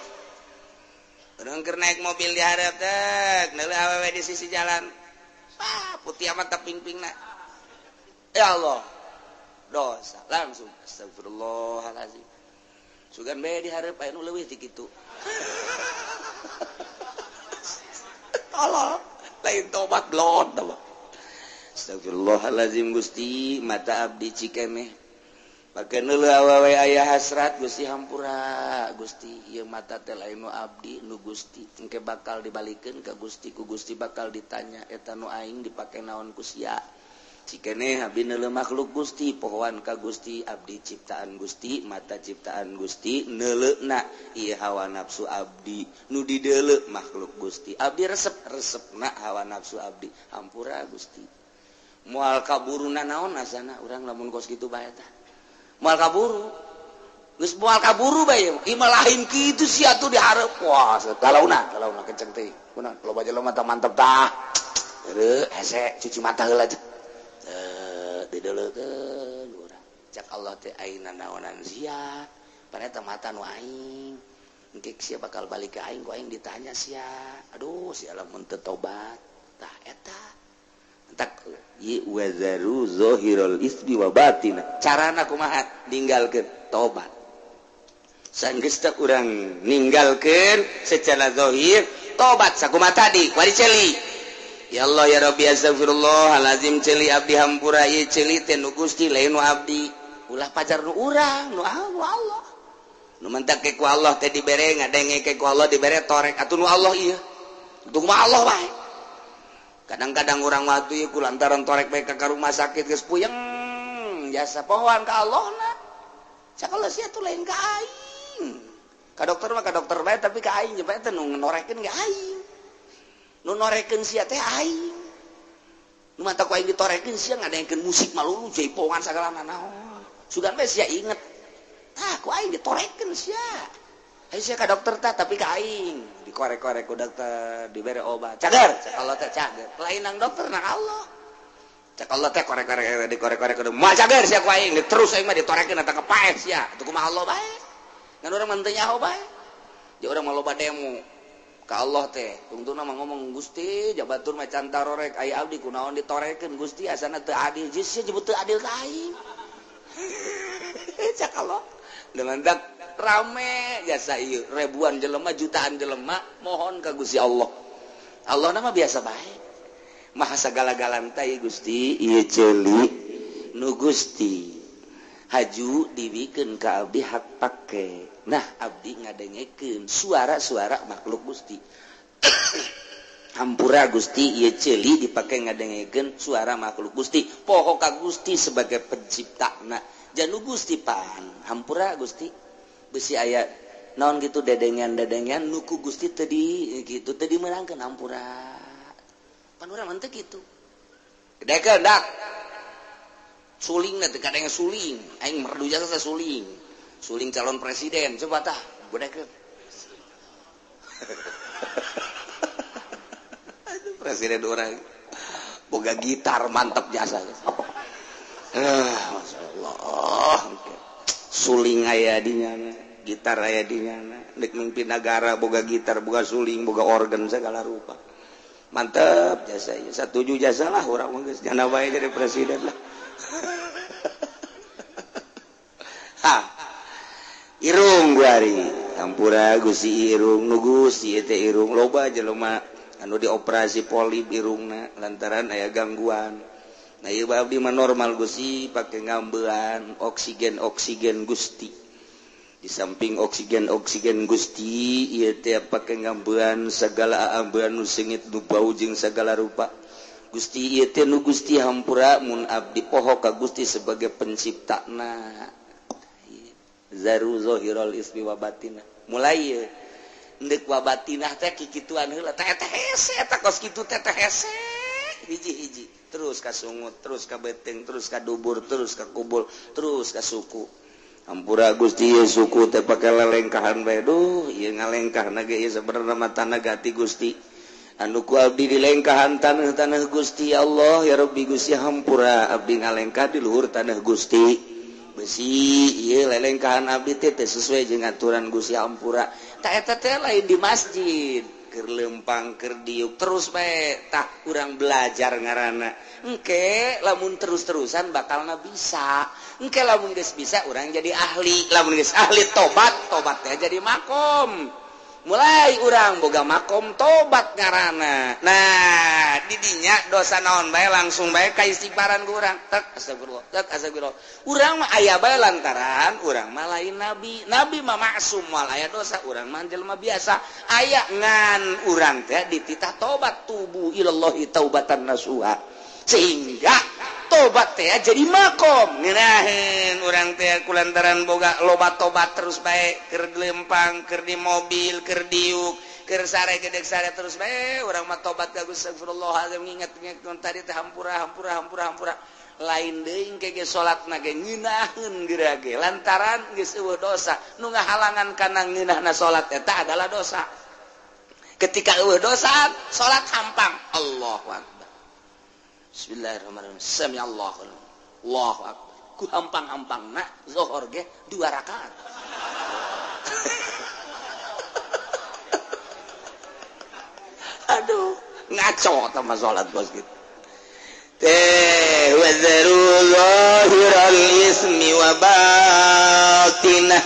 Speaker 1: Urang keur naik mobil di hareup teh, neuleuh awewe di sisi jalan. Ah, putih amat teh ping-pingna. Ya Allah. Dosa langsung astagfirullahalazim. Sugan bae di hareup aya nu leuwih ti kitu. Tolol, lain tobat blon tah. Astagfirullahalazim Gusti, mata abdi cikemeh. Pake neuleuh awewe aya hasrat Gusti hampura Gusti, ieu mata teh lain nu abdi nu Gusti, engke bakal dibalikeun ka Gusti, ku Gusti bakal ditanya eta nu aing dipake naon ku sia. Cikeneh abdi neuleuh makhluk Gusti, pohoan ka Gusti, abdi ciptaan Gusti, mata ciptaan Gusti, neuleuhna ieu hawa nafsu abdi, nu dideuleu makhluk Gusti. Abdi resep-resepna hawa nafsu abdi, hampura Gusti. Moal kaburuna naon asana urang lamun kos kitu bae tah. Moal kaburu. Geus moal kaburu bae ieu mah lain kitu sia atuh dihareup. Wah, kalauna, kalauna kenceng teh. Kunaon loba jelema mata mantep tah. Heureut hese cuci mata heula aja. Dideuleukeun urang. Cak Allah teh ayeuna naonan sia. Paneta mata nu aing. Engke sia bakal balik ka aing, ku aing ditanya sia. Aduh, sia lamun teu tobat. Tah eta. Tak wazaru zahirul ismi wa batina. Carana kumaha ninggalkeun tobat. Sanggeus teh urang ninggalkeun secara zahir tobat sakumaha tadi wari celi. Ya Allah ya Rabbi astagfirullahalazim celi abdi hampura ieu celi teh nu Gusti lain nu abdi. Ulah pajar nu urang nu Allah. Nu mentak ke ku Allah teh dibere ngadenge ke ku Allah dibere torek atuh nu Allah ieu. Untung mah Allah wae. Kadang-kadang orang waktu ieu ku lantaran torek bae ka rumah sakit geus puyeng jasa pohoan ka Allah na. Cak Allah sia tuh lain ka aing. Ka dokter mah ka dokter bae, tapi ka aing bae teh nu norekeun ge aing. Nu norekeun sia teh aing. Nu mata ku aing ditorekeun sia ngadengkeun musik malulu jaipongan sagala naon. Sugan bae sia inget. Tah ku aing ditorekeun sia. Ayo sia ka dokter tah, tapi ka aing dikorek-korek ku dokter, dibere obat. Cager, cak Allah teh cager. Lain nang dokter, nang Allah. Cak Allah teh korek-korek, dikorek-korek kudu moal cager sia ku aing, terus aing mah ditorekeun eta kepaeh sia. Atuh kumaha Allah bae. Ngan urang mah teu nyaho bae. Di urang mah loba demo ka Allah teh. Tungtungna mah ngomong, Gusti jabatur mah can tarorek aya abdi kunaon ditorekeun Gusti asana teu adil. Geus sia jebut teu adil ka aing. Cak Allah. Dengan rame jasa ieu ribuan jelema, jutaan jelema mohon ka Gusti Allah. Allah nama biasa bae. Maha sagala-galana teh Gusti, ieu ceuli nu Gusti haju dibikeun ka abdi hak pake. Nah, abdi ngadengekeun suara-suara makhluk Gusti. Hampura Gusti, ieu ceuli dipake ngadengekeun suara makhluk Gusti. Poho ka Gusti sebagai penciptana. Janu Gusti pan, hampura Gusti. Besi aya naon gitu dedengan-dedengan nu ku Gusti tadi gitu tadi meunangkeun hampura. Pan urang mah teu kitu. Gedekeun dak. Suling teh kadang suling, aing merdu jasa suling. Suling calon presiden coba tah, gedekeun. Aduh, presiden urang boga gitar mantep jasa. Masya Allah. Suling aya di nyana, gitar aya di nyana, dek mimpin negara boga gitar, boga suling, boga organ segala rupa. Mantep jasa ieu. Satuju jasa lah urang mah geus nyana bae jadi presiden lah. Ha. Irung guari, hampura Gusti irung nu Gusti teh irung loba jelema anu dioperasi polip irungna lantaran aya gangguan. Nah ieu abdi mah normal Gusti pake ngambean oksigen oksigen Gusti. Di samping oksigen oksigen Gusti ieu teh pake ngambean segala ambean nu seungit nu bau jeung segala rupa. Gusti ieu teh nu Gusti hampura mun abdi poho ka Gusti sebagai penciptana. Zaru zahirul ismi wa batinah. Mulai ieu endek wa batinah teh kikituan heula teh teh hese eta kos kitu teh teh hese hiji-hiji. Terus ka sungut, terus ka beteng, terus ka dubur, terus ka kubul, terus ka suku. Hampura Gusti ieu suku teh pake lelengkahan bae. Duh, ieu ngalengkahna ge ieu sabenerna mah tanah gati Gusti. Anu ku abdi dilengkahan tanah-tanah Gusti Allah ya Rabbi Gusti hampura abdi ngalengkah di luhur tanah Gusti. Besi ieu lelengkahan abdi teh teu sesuai jeung aturan Gusti hampura. Tah eta teh lain di masjid. Keur lempang keur diuk terus bae tah urang belajar ngaranna. Engke lamun terus-terusan bakalna bisa. Engke lamun geus bisa urang jadi ahli. Lamun geus ahli tobat, tobat teh jadi makom. Mulai urang boga makom tobat ngaranna. Nah, didinya dosa naon bae langsung bae ka istighfaran ku urang. Tek astagfirullah, tek astagfirullah. Urang mah aya bae lantaran urang mah lain nabi. Nabi mah maksum moal aya dosa, urang mah jelema biasa. Aya ngan urang teh dititah tobat tubu ilallahi taubatan nasuha. Sehingga tobat teh jadi makom. Ngeunaheun urang teh kulantaran boga loba tobat terus bae keur lempang, keur di mobil, keur diuk, keur sare gedeg sare terus bae urang mah tobat ka Gusti astagfirullahalazim nginget-nginget tadi teh hampura hampura hampura hampura. Lain deui engke ge salatna ge ngeunaheun geura ge lantaran geus eueuh dosa. Nu ngahalangan kana ngeunahna salat eta adalah dosa. Ketika eueuh dosa, salat hampang. Allahu akbar. Bismillahirrahmanirrahim. Sami Allahu Allahu akbar. Ku hampang-hampangna zuhur ge 2 rakaat. Aduh, ngaco sama salat bos gitu. Teh wazaru zahiral ismi wa batinah.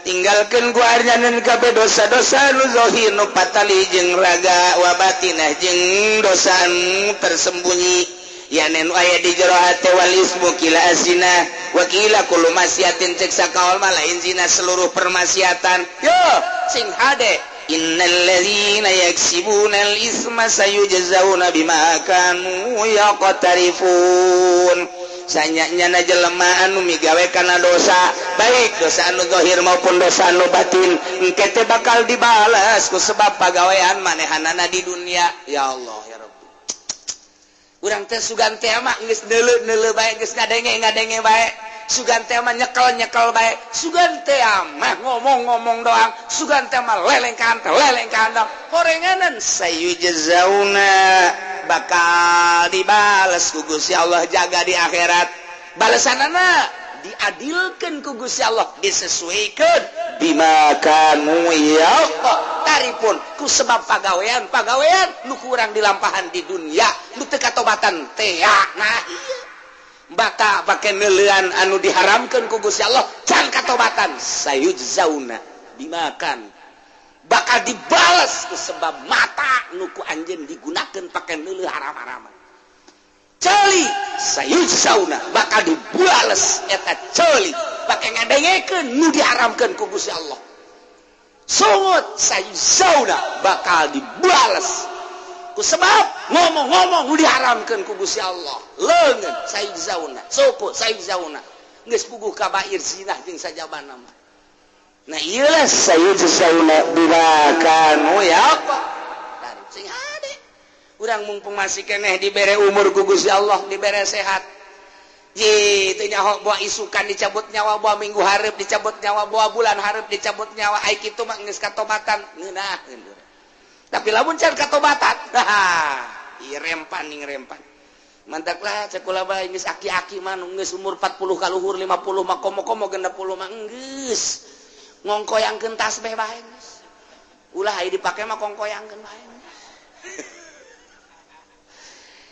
Speaker 1: Tinggalkeun ku arjanan kabeh dosa-dosa nu zahir nu patali jeung raga wa batinah jeung dosa nu tersembunyi. Yanen aya di jero hate wal ismu kila azina wa kila kullu maksiatin cek sakaol mah lain zina seluruh permaksiatan. Yo sing hade innal ladzina yaksibunal isma sayujzauna bima kanu yaqtarifun. Sanyanya jelema anu migawe kana dosa, baik dosa anu zahir maupun dosa anu batin, engke teh bakal dibalas ku sebab pagawean manehanana di dunia. Ya Allah ya Rabbi. Urang teh sugan teh mah geus neuleu-neuleu bae, geus ngadenge-ngadenge bae, sugan teh mah nyekel-nyekel bae, sugan teh mah ngomong-ngomong doang, sugan teh mah lelengkahan lelengkahan doang. Horenganan sayujzauna bakal dibales ku Gusti Allah jaga di akhirat. Balesanana diadilkeun ku Gusti Allah, disesuaikan bima kanu ya taripun ku sebab pagawean-pagawean nu kurang dilampahan di dunia nu teu katobatan teh. Nah iya baka pake neuleuan anu diharamkeun ku Gusti Allah can katobatan, sayujzauna dimakan bakal dibales ku sebab mata nu ku anjeun digunakeun pake neuleuh haram-haraman. Ceuli sayujzauna bakal dibales eta ceuli pake ngadengekeun nu diharamkeun ku Gusti Allah. Sungut sayujzauna bakal dibales ku sebab ngomong-ngomong nu diharamkeun ku Gusti Allah. Leungeun sayujzauna, suku sayujzauna geus puguh kabair zinah jeung sajabana mah. Nah ieu lah sayujzauna bima kanu ya apa. Sing hade urang mumpung masih keneh dibere umur ku Gusti Allah, dibere sehat. Ji teu nyaho boa isukan dicabut nyawa, boa minggu hareup dicabut nyawa, boa bulan hareup dicabut nyawa, ai kitu mah geus katobatan ngeunaheun. Tapi lamun can katobatan, ieu rempan ning rempan. Mantaklah cek kula bae geus aki-aki mah nu geus umur 40 kaluhur 50 mah komo-komo 60 mah geus ngongkoyangkeun tasbih bae geus. Ulah ai dipake mah kongkoyangkeun bae.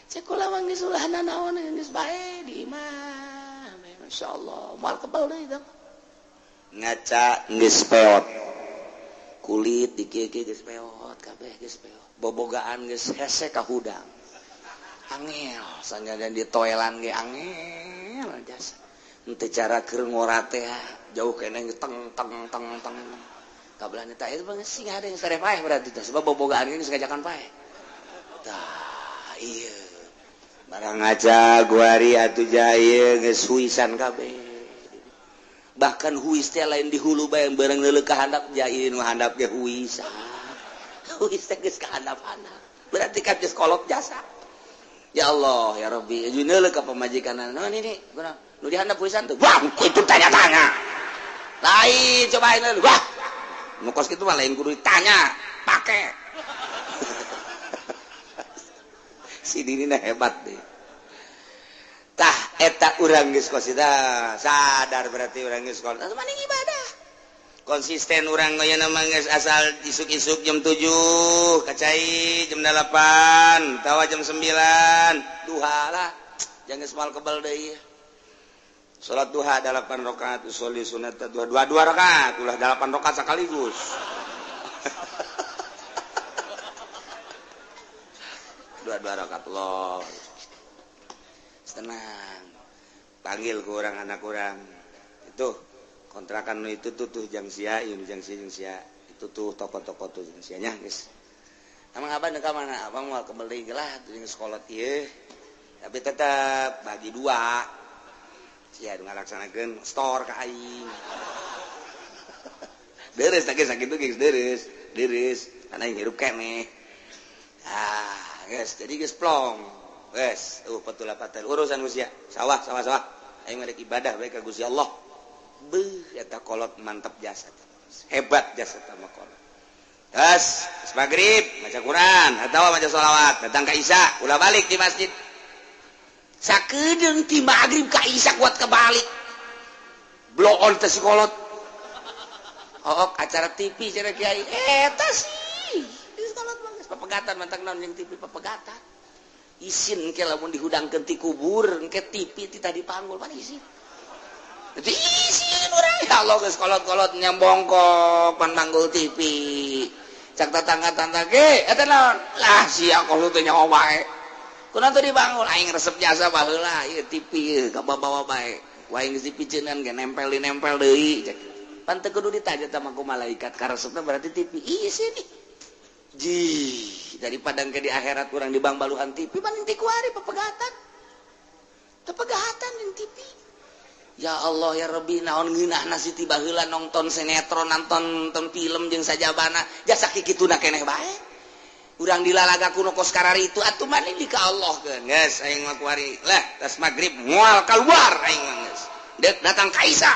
Speaker 1: Cek kula mah geus ulah nanaon geus bae di imah. Masyaallah, moal kebal deui tah. Ngaca geus peot. Kulit dikieu-kieu geus peot kabeh geus peot. Bobogaan geus hese ka hudang. Angel sanajan di toelan ge angel jasa. Henteu cara keur ngora teh jauh keneh teng teng teng teng. Kabelah teh eta mah sing hade sare paeh berarti teh sebab bobogaan ge geus ngajakan paeh. Tah ieu barang ngaca guari atuh jaya geus huisan kabeh. Bahkan huis teh lain di hulu bae bareng neuleuh ka handap jaya nu handap ge huis. Huis teh geus ka handap-handap. Berarti kan geus kolot jasa. Ya Allah ya Rabbi, jeung neuleuh ka pamajikanna. Naon ini? Kunaon? Nu di handap huisan teh. Wah, itu tanya-tanya. Lain cobain leuleuh. Wah. Nu kos kitu mah lain kudu ditanya, pake. Si Dini hebat deh. Tah eta urang geus kos sadar berarti urang geus kos. Maning ibadah. Konsisten urang ayeuna mah geus asal isuk-isuk jam 7, kacai jam 8, tawa jam 9, duha lah. Jangan geus moal kebal deui. Salat duha 8 rakaat, usolli sunat duha 2 rakaat, ulah 8 rakaat sekaligus. 2 rakaat loh. Tenang. Panggil ke orang anak orang. Itu kontrakan itu tuh jang sia, ini jang sia jang sia. Itu tuh toko-toko tuh jang sianya, guys. Emang abang ka mana? Abang mau kebeli lah jeung sekolah ieu. Tapi tetap bagi dua. Sia ngalaksanakeun store ka aing. Deres teh sakitu geus deres, deres. Karena aing hirup keneh. Ah, guys, jadi geus plong. Guys, petula patel urusan usia. Sawah, sawah, sawah. Aing rek ibadah bae ka Gusti Allah. Beuh, eta kolot mantap jasa. Hebat jasa tah mah kolot. Geus, maghrib maca Quran atawa maca sholawat, datang ka Isya, ulah balik di masjid. Sakedeung ti maghrib ka Isya kuat kebalik. Blow on teh si kolot. Oh, acara TV cenah kiai. Eta sih. Geus kolot mah geus papegatan mantak naon jeung TV papegatan. Isin ke lamun dihudangkeun ti kubur engke TV ti tadi panggul pan isin. Jadi isin urang ya Allah geus kolot-kolot nyambongkok pan manggul TV. Cak tetangga-tetangga ge eta naon? Lah sia kolot teh nyaho wae. Kunaon teu dibangun aing resep jasa baheula ieu TV ieu kabawa bae. Wae geus dipiceunan ge nempel-nempel deui cek. Pan teu kudu ditanya tah ku malaikat karesepna berarti TV. Isin ih. Ji, daripada ke di akhirat kurang di bang baluhan TV paling ti kuari pepegatan. Teu pegahatan jeung TV. Ya Allah ya Rabbi, naon ngeunahna si ti baheula nonton sinetron, nonton film jeung sajabana, jasa kikituna keneh bae. Urang dilalaga kuno kos karari itu atuh mani di ka Allah keun. Geus aing mah kuari. Lah, tas magrib moal keluar aing mah geus. Deuk datang ka Isa.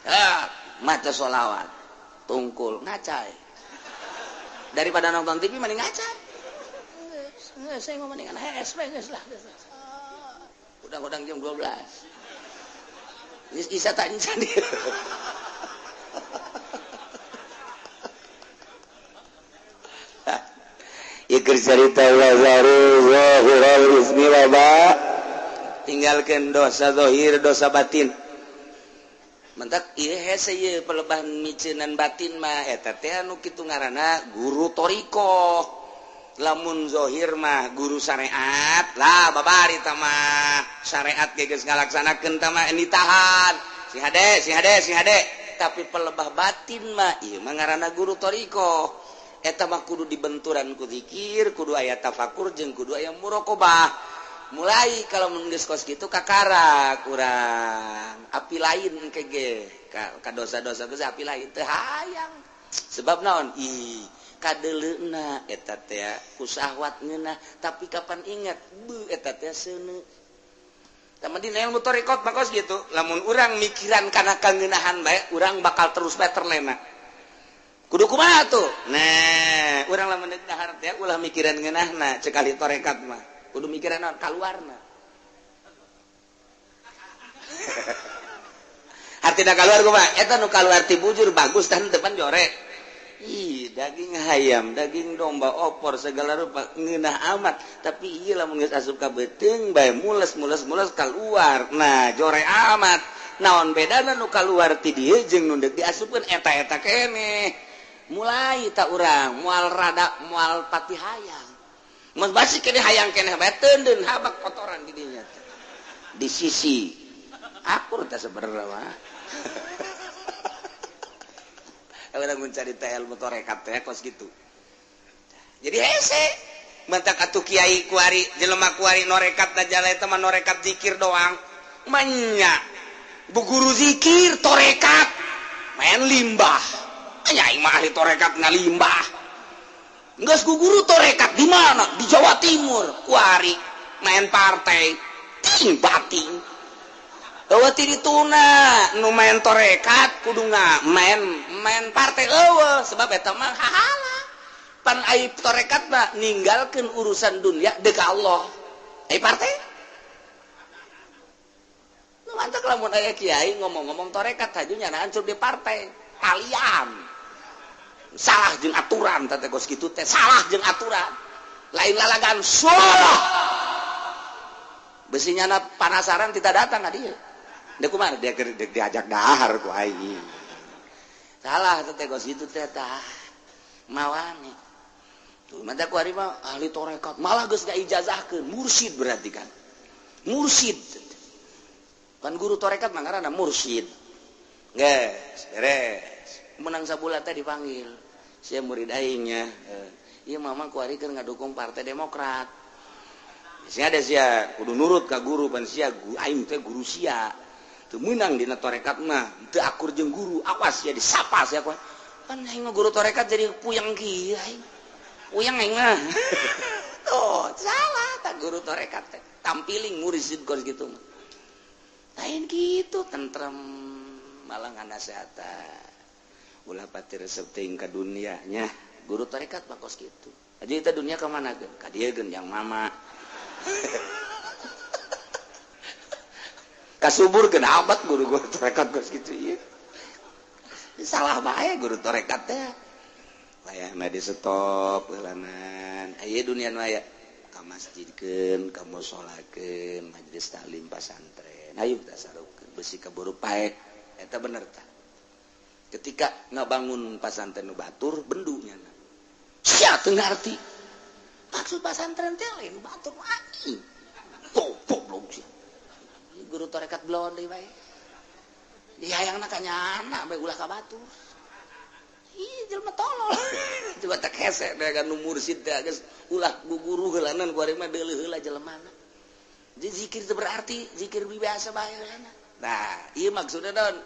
Speaker 1: Ah, maca sholawat. Tungkul ngacai. Daripada nonton TV mending ngacai. Geus aing mah mendingan hees we geus lah. Udang-udang jam 12. Geus Isa tak encan dia. Iker cerita tinggalkan dosa zahir dosa batin. Mentak ieu hese ieu pelebah miceunan batin mah eta teh anu kitu ngaranna guru thariqah. Lamun zahir mah guru syariat lah babari tah mah syariat ge geus ngalaksanakeun tah mah ditahan. Si hade si hade si hade. Tapi pelebah batin mah ieu mah ngaranna guru thariqah. Eta mah kudu dibenturan ku zikir, kudu aya tafakur jeung kudu aya muraqabah. Mulai kalau mun geus kos kitu kakara kurang api lain engke ge ka dosa-dosa geus api lain teu hayang. Sebab naon? Ih, kadeuleuna eta teh ku syahwat ngeunah, tapi kapan ingat beuh eta teh seuneu. Tah dina ilmu thariqat mah kos kitu, lamun urang mikiran kana kangeunahan bae, urang bakal terus bae terlena. Kudu kumaha tuh? Nah, urang lamun deuk dahar teh ulah mikiran ngeunahna cek ahli tarekat mah. Kudu mikiran naon kaluarna. Artina kaluar kumaha? Eta nu kaluar ti bujur bagus tah depan jorek. Ih, daging hayam, daging domba, opor segala rupa ngeunah amat, tapi ieu lamun geus asup ka beuteung bae mules-mules-mules kaluar. Nah, jorek amat. Naon bedana nu kaluar ti dieu jeung nu deuk diasupkeun eta-eta keneh. Mulai tak urang mual rada mual pati hayang mun basi keneh hayang keneh bae teundeun habak kotoran di dinya di sisi akur teh sebenarnya mah. Urang mun carita ilmu tarekat teh kos kitu jadi hese mentak atuh kiai kuari jelema kuari norekat da jala eta mah norekat zikir doang manya bu guru zikir tarekat main limbah. Aing mah ahli tarekat ngalimbah. Geus ku guru tarekat di mana? Di Jawa Timur, kuari main partai, ting bating. Eueuh ti dituna nu main tarekat kudu main partai eueuh sebab eta mah hahala. Pan ai tarekat mah ninggalkeun urusan dunia deuk ka Allah. Ai partai? Nu mantak lamun aya kiai ngomong-ngomong tarekat haju nyana hancur di partai. Talian. Salah jeung aturan teh kos kitu teh salah jeung aturan lain lalagan salah besi nyana panasaran tidak datang ka dieu deuk kumaha dia diajak dahar ku aing salah teh kos kitu teh tah mawane tuh mah ku ari mah ahli tarekat malah geus ngaijazahkeun mursyid berarti kan mursyid kan guru tarekat mah ngaranna mursyid geus beres menang sabulan teh dipanggil sia murid aingnya ieu mama ku ari keur ngadukung Partai Demokrat sia ada sia kudu nurut ka guru pan sia aing teh guru sia teu meunang dina tarekat mah teu akur jeung guru awas sia disapa sia kan aing mah guru tarekat jadi puyeng kieu aing puyeng aing mah tuh salah tah guru tarekat teh tampiling mursid kos kitu mah lain kitu tentrem malah nganasehatan ulah pati resep teuing ka dunianya guru tarekat mah kos kitu aja kita dunia ka mana geun ka dieu geun yang mama kasubur geun amat guru guru tarekat kos kitu ieu salah bae guru tarekat teh layahna di stop heulanan aya dunia nu aya ka masjidkeun ka musolakeun majelis taklim pasantren hayu tasarufkeun besi kaburu pae eta bener tah. Ketika ngabangun pasantren nu batur bendunya sia teu ngarti maksud pasantren teh lain batur aing goblok sia guru tarekat belon deui bae di hayangna ka nyana bae ulah ka batur ih jelema tolol coba tak hese teh kan nu mursid teh geus ulah guguru heulanan ku ari mah deuleuh heula jelemana. Jadi zikir itu berarti zikir biasa bae. Nah, ieu maksudna naon?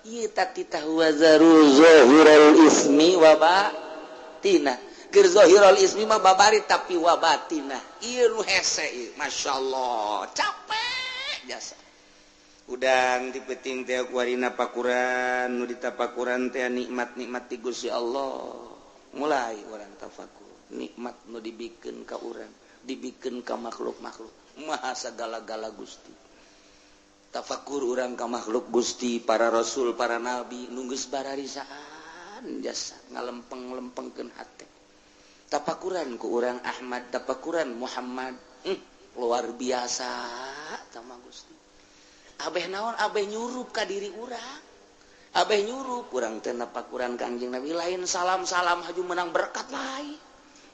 Speaker 1: Ieu tati tawazaru zahirul ismi wa batina. Keur zahirul ismi mah babari tapi wa batina. Ieu nu hese ieu, masyaallah, capek jasa. Udang ti peuting teh kuarina pakuran, nu ditapakuran teh nikmat-nikmat ti Gusti Allah. Mulai urang tafakur, nikmat nu dibikeun ka urang, dibikeun ka makhluk-makhluk. Maha sagala-gala Gusti. Tafakur urang ka makhluk Gusti, para rasul, para nabi, nu geus bararisaan jasa ngalempeng-lempengkeun hate. Tafakuran ku urang Ahmad, tafakuran Muhammad, luar biasa sama Gusti. Abeh naon, abeh nyurup ka diri urang. Abeh nyurup urang teh napakuran Kangjeng Nabi lain salam-salam haju menang berkat lain.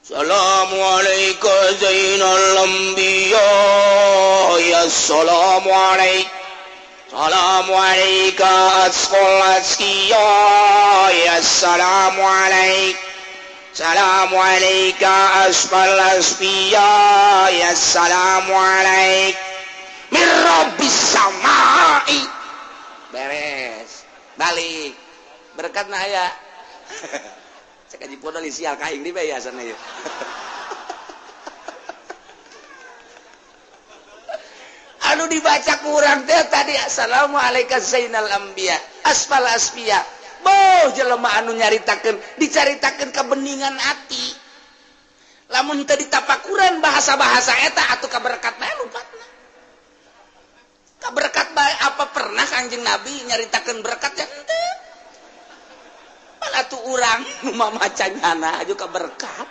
Speaker 2: Assalamualaikum zainal anbiya ya assalamualaikum. Assalamualaikum asqal askiya ya assalamualaikum. Assalamualaikum asqal asfiya ya assalamualaikum. Mirrobbis samai.
Speaker 1: Beres balik berkat nah ya. Cek aji podol sial kaing di bae sana ya. Anu dibaca kurang teh tadi assalamualaikum zainal anbiya asfal asfiya. Boh jelema anu nyaritakeun dicaritakeun kebeningan hati. Lamun teu ditapakuran bahasa-bahasa eta atuh kaberkat bae lupatna. Berkat bae apa pernah Kangjeng Nabi nyaritakeun berkat ya henteu. Malah tuh urang nu mamaca nyana aju ka berkat.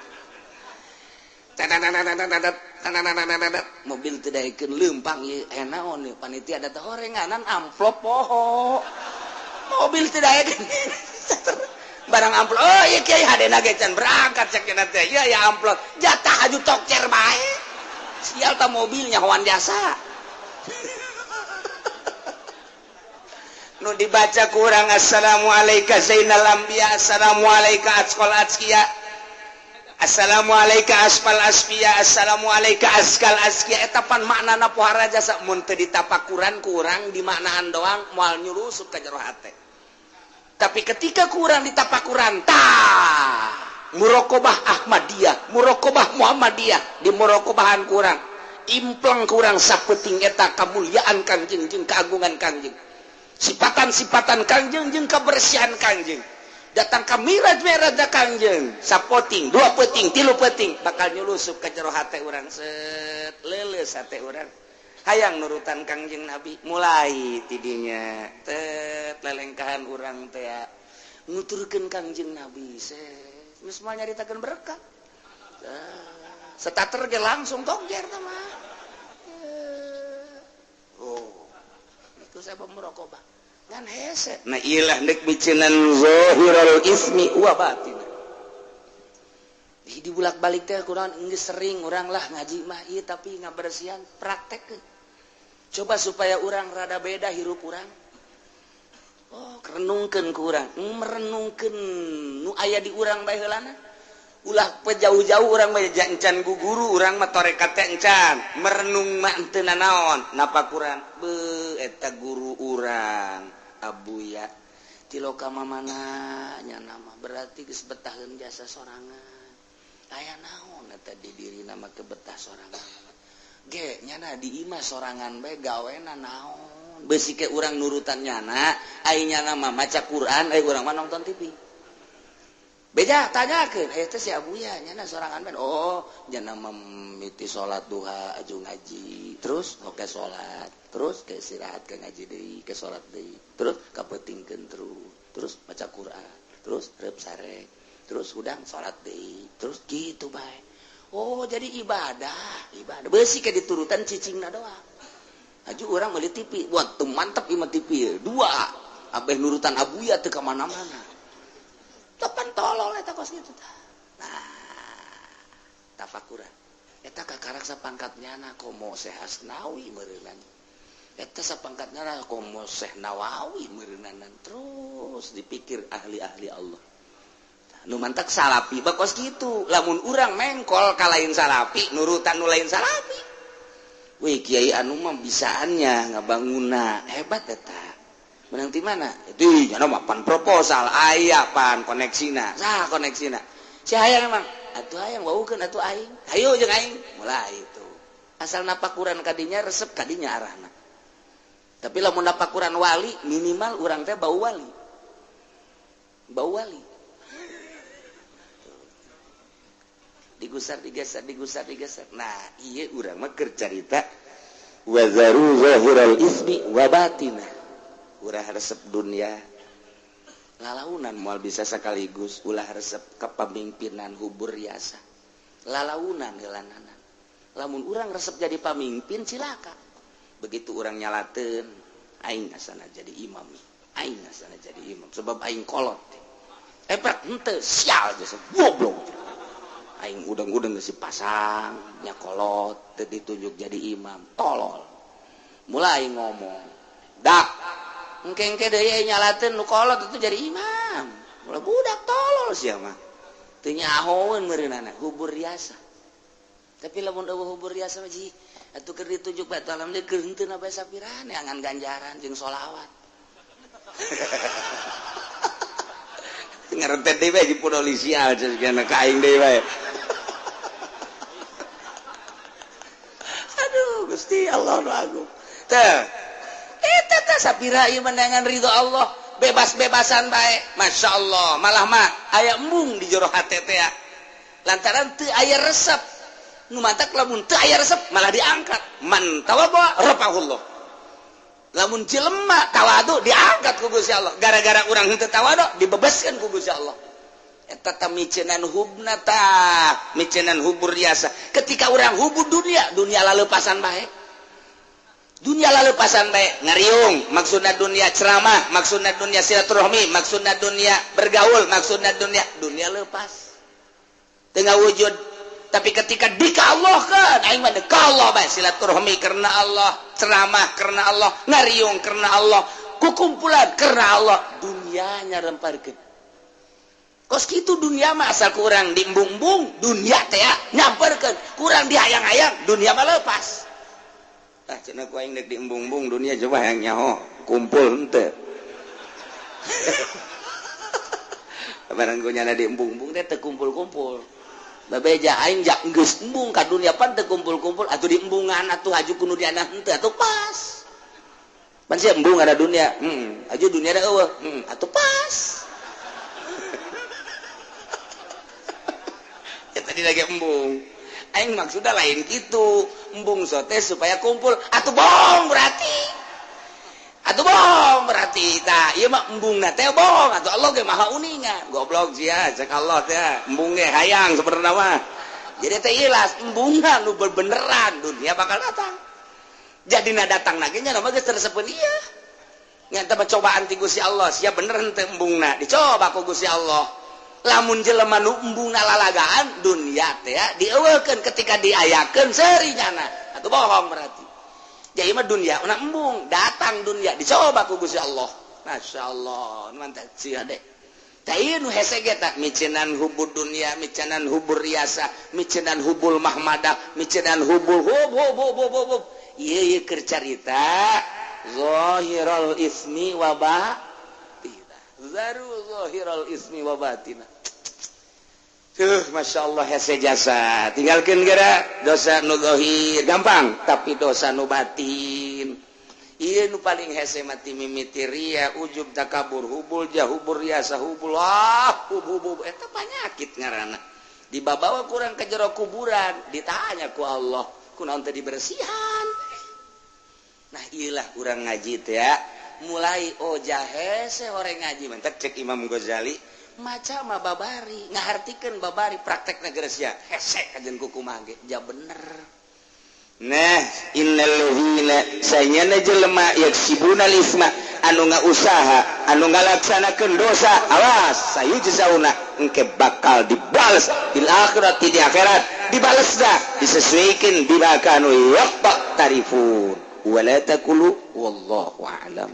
Speaker 1: Mobil teu daekeun leumpang ieu aya naon ieu panitia da teh horenganan amplop poho. Mobil teu daekeun. Barang amplop oh ieu kiai hadena ge can berangkat cek cenah teh. Ieu aya amplop jatah aju tokcer bae. Sial ta mobilnya hoan jasa.
Speaker 2: Nu dibaca kurang assalamualaikum zainal anbiya assalamualaikum asqal azkiya assalamualaikum asfal asfiya assalamualaikum askal azkiya. Eta pan maknana pohara jasa mun teu ditapakuran kurang dimaknaan doang moal nyurusup ka jero hate.
Speaker 1: Tapi ketika kurang ditapakuran tah muraqabah Ahmadiyah, muraqabah Muhammadiyah, di muraqabahan kurang impleng kurang sapeting eta kamulyaan Kangjeng jeung keagungan Kangjeng. Sipatan-sipatan Kangjeng jeung kebersihan Kangjeng. Datang ka miraj-miraj Kangjeng, sapoting, dua peting, tilu peting, bakal nyulusup ka jero hate urang set, leuleus hate urang. Hayang nurutan Kangjeng Nabi, mulai tidinya tet lelengkahan urang teh nuturkeun Kangjeng Nabi set. Geus moal nyaritakeun berkat. Setater ge langsung tokjer tah mah. Oh. Itu saya muraqabah. Ngan hese.
Speaker 2: Nah ilah nek miceunan zahirul ismi wa batin.
Speaker 1: Di bulak-balik teh kurang geus sering urang lah ngaji mah ieu tapi ngabersihan praktekkeun. Coba supaya urang rada beda hirup urang. Oh, renungkeun ku urang, merenungkeun nu aya di urang bae heulana. Ulah jauh-jauh urang mah encan ku guru urang mah tarekat teh encan. Merenung mah henteu nanaon, napakuran. Beuh eta guru urang Abuya tiloka mamana nya nama berarti geus betaheun jasa sorangan. Aya naon eta di dirina mah kebetah sorangan. Ge nyana di imah sorangan bae gawena naon. Beusi ke urang nurutan nyana, ai nyana mah maca Quran, ai urang mah nonton TV. Beja tanyakeun, eta si Abuya nyana sorangan bae. Oh, nyana mimiti salat duha aju ngaji, terus oke salat, terus ke istirahat ke ngaji deui, ke salat deui, terus kapeutingkeun terus, terus maca Quran, terus reup sare, terus hudang salat deui, terus kitu bae. Oh, jadi ibadah, ibadah. Beusi ke diturutan cicingna doang. Aju urang meuli TV, wah teu mantep ieu mah TV. Dua, abeh nurutan Abuya teu ka mana-mana. Tepan tolol eta kos kitu tah. Nah, tafakuran. Eta kakarak sapangkat nyana komo Syekh Asnawi meureunnan. Eta sapangkat nyana komo Syekh Nawawi meureunanan. Terus dipikir ahli-ahli Allah. Nu mantak salapi bakos kitu. Lamun urang mengkol ka lain salapi, nurutan nu lain salapi. Wih kiai anu mah bisaannya ngabangunna hebat eta. Menang ti mana? Itu nya mah pan proposal aya pan koneksina. Sah koneksina. Si hayang emang atuh hayang waukeun atuh aing. Hayu jeung aing. Mulai itu. Asal napakuran kadinya resep kadinya arahna. Tapi lamun napakuran wali minimal urang teh bau wali. Bau wali. Digusar digeser digusar digeser. Nah iya urang mah keur carita wazaru zahiral ismi wa batina. Ulah resep dunia lalaunan moal bisa sekaligus. Ulah resep kepemimpinan hubur riasa lalaunan heulananan. Lamun urang resep jadi pamimpin cilaka. Begitu urang nyalateun aing asana jadi imam, aing asana jadi imam sebab aing kolot. Eprak henteu sial jasa goblok. Aing udang-udang geus dipasang nya kolot teu ditunjuk jadi imam tolol. Mulai ngomong dak engke-engke deui nyalateun nu kolot itu jadi imam. Mulai budak tolol sia mah teu nyahoeun meureunana hubur riasa. Tapi lamun eueuh hubur riasa mah ji atuh keur ditunjuk bae alhamdulillah keur henteu na bae sapirane angan ganjaran jeung sholawat. Ngarentet deui bae di polisi aja ka aing deui bae. Aduh Gusti Allah nu agung. Teh eta teh sapira ieu menangan ridho Allah, bebas-bebasan bae. Masya Allah, malah mah aya embung di jero hate teh ya. Lantaran teu aya resep. Nu mantak lamun teu aya resep malah diangkat. Man tawadhu rafa'ahullah. Lamun jelema tawadu diangkat ku Gusti Allah. Gara-gara urang henteu tawadu dibebaskeun ku Gusti Allah. Eta tah micenan hubna tah, micenan hubur riasa. Ketika urang hubur dunia, dunia laleupasan bae. Dunia laleupasan bae, ngariung, maksudna dunia ceramah, maksudna dunia silaturahmi, maksudna dunia bergaul, maksudna dunia, dunia lepas. Teu ngawujud. Tapi ketika dikallahkan, aing mah dekallah bae silaturahmi karena Allah, ceramah karena Allah, ngariung karena Allah, kukumpulan karena Allah, dunianya remparkeun. Kos kitu dunia mah asal kurang diembung-embung, dunia teh nyamperkeun, kurang dihayang-hayang, dunia mah lepas. Ah cenah ku aing deuk diembung-embung dunia coba hayang nyaho, kumpul henteu. Barang ku nyana diembung-embung teh teu kumpul-kumpul. Babeja aing jak geus embung ka dunia pan teu kumpul-kumpul atuh diembungan atuh haju ku nu diana henteu atuh pas. Pan sia embung ada dunia, haju dunia da eueuh, atuh pas. Ya tadi lagi embung. Aing maksudna lain kitu, embung sote supaya kumpul atuh bohong berarti. Atuh bohong berarti tah ieu mah embungna teh bohong atuh Allah ge maha uninga. Goblok sia cek Allah teh embung ge hayang sebenarna mah. Jadi teh ilas embungna nu bebeneran dunia bakal datang. Jadina datang lagi nya mah geus teresepeun ieu. Nya teh cobaan ti Gusti Allah sia bener henteu embungna dicoba ku Gusti Allah. Lamun jelema nu embungna lalagaan dunia teh dieuweukeun ketika diayakeun seuri nyana atuh bohong berarti. Jadi mah dunia una embung datang dunia dicoba ku Gusti Allah. Masya Allah mantap sia deh. Tah ieu nu hese ge tah micenan hubur dunia, micenan hubur riasa, micenan hubul mahmadah, micenan hubul hub hub hub hub hub. Ieu ieu keur carita zahirul ismi wa batina. Zaru zahirul ismi wa batina. Tuh, Masya Allah hese jasa. Tinggalkan gara dosa nu zahir gampang, tapi dosa nu batin. Ieu nu paling hese mati mimiti ria, ujub takabur, hubul jahubur riasa, hubul ah, hub hub hub. Eta panyakit ngaranna. Dibabawa kurang ke jero kuburan, ditanya ku Allah, kunaon teu dibersihan. Nah, ieulah urang ngaji teh ya. Mulai oh jahese horeng ngaji mantak cek Imam Ghazali. Maca mah babari ngahartikeun babari praktekna geus sia hese kajen kukumaha ge ja bener. Nah innal ladzina sanyana jelema yaksibuna lisma anu ngausaha anu ngalaksanakeun dosa awas sayujzauna engke bakal dibales bil akhirati di akhirat dibales dah disesuaikan bima kanu yaqtarifun wala taqulu wallahu a'lam.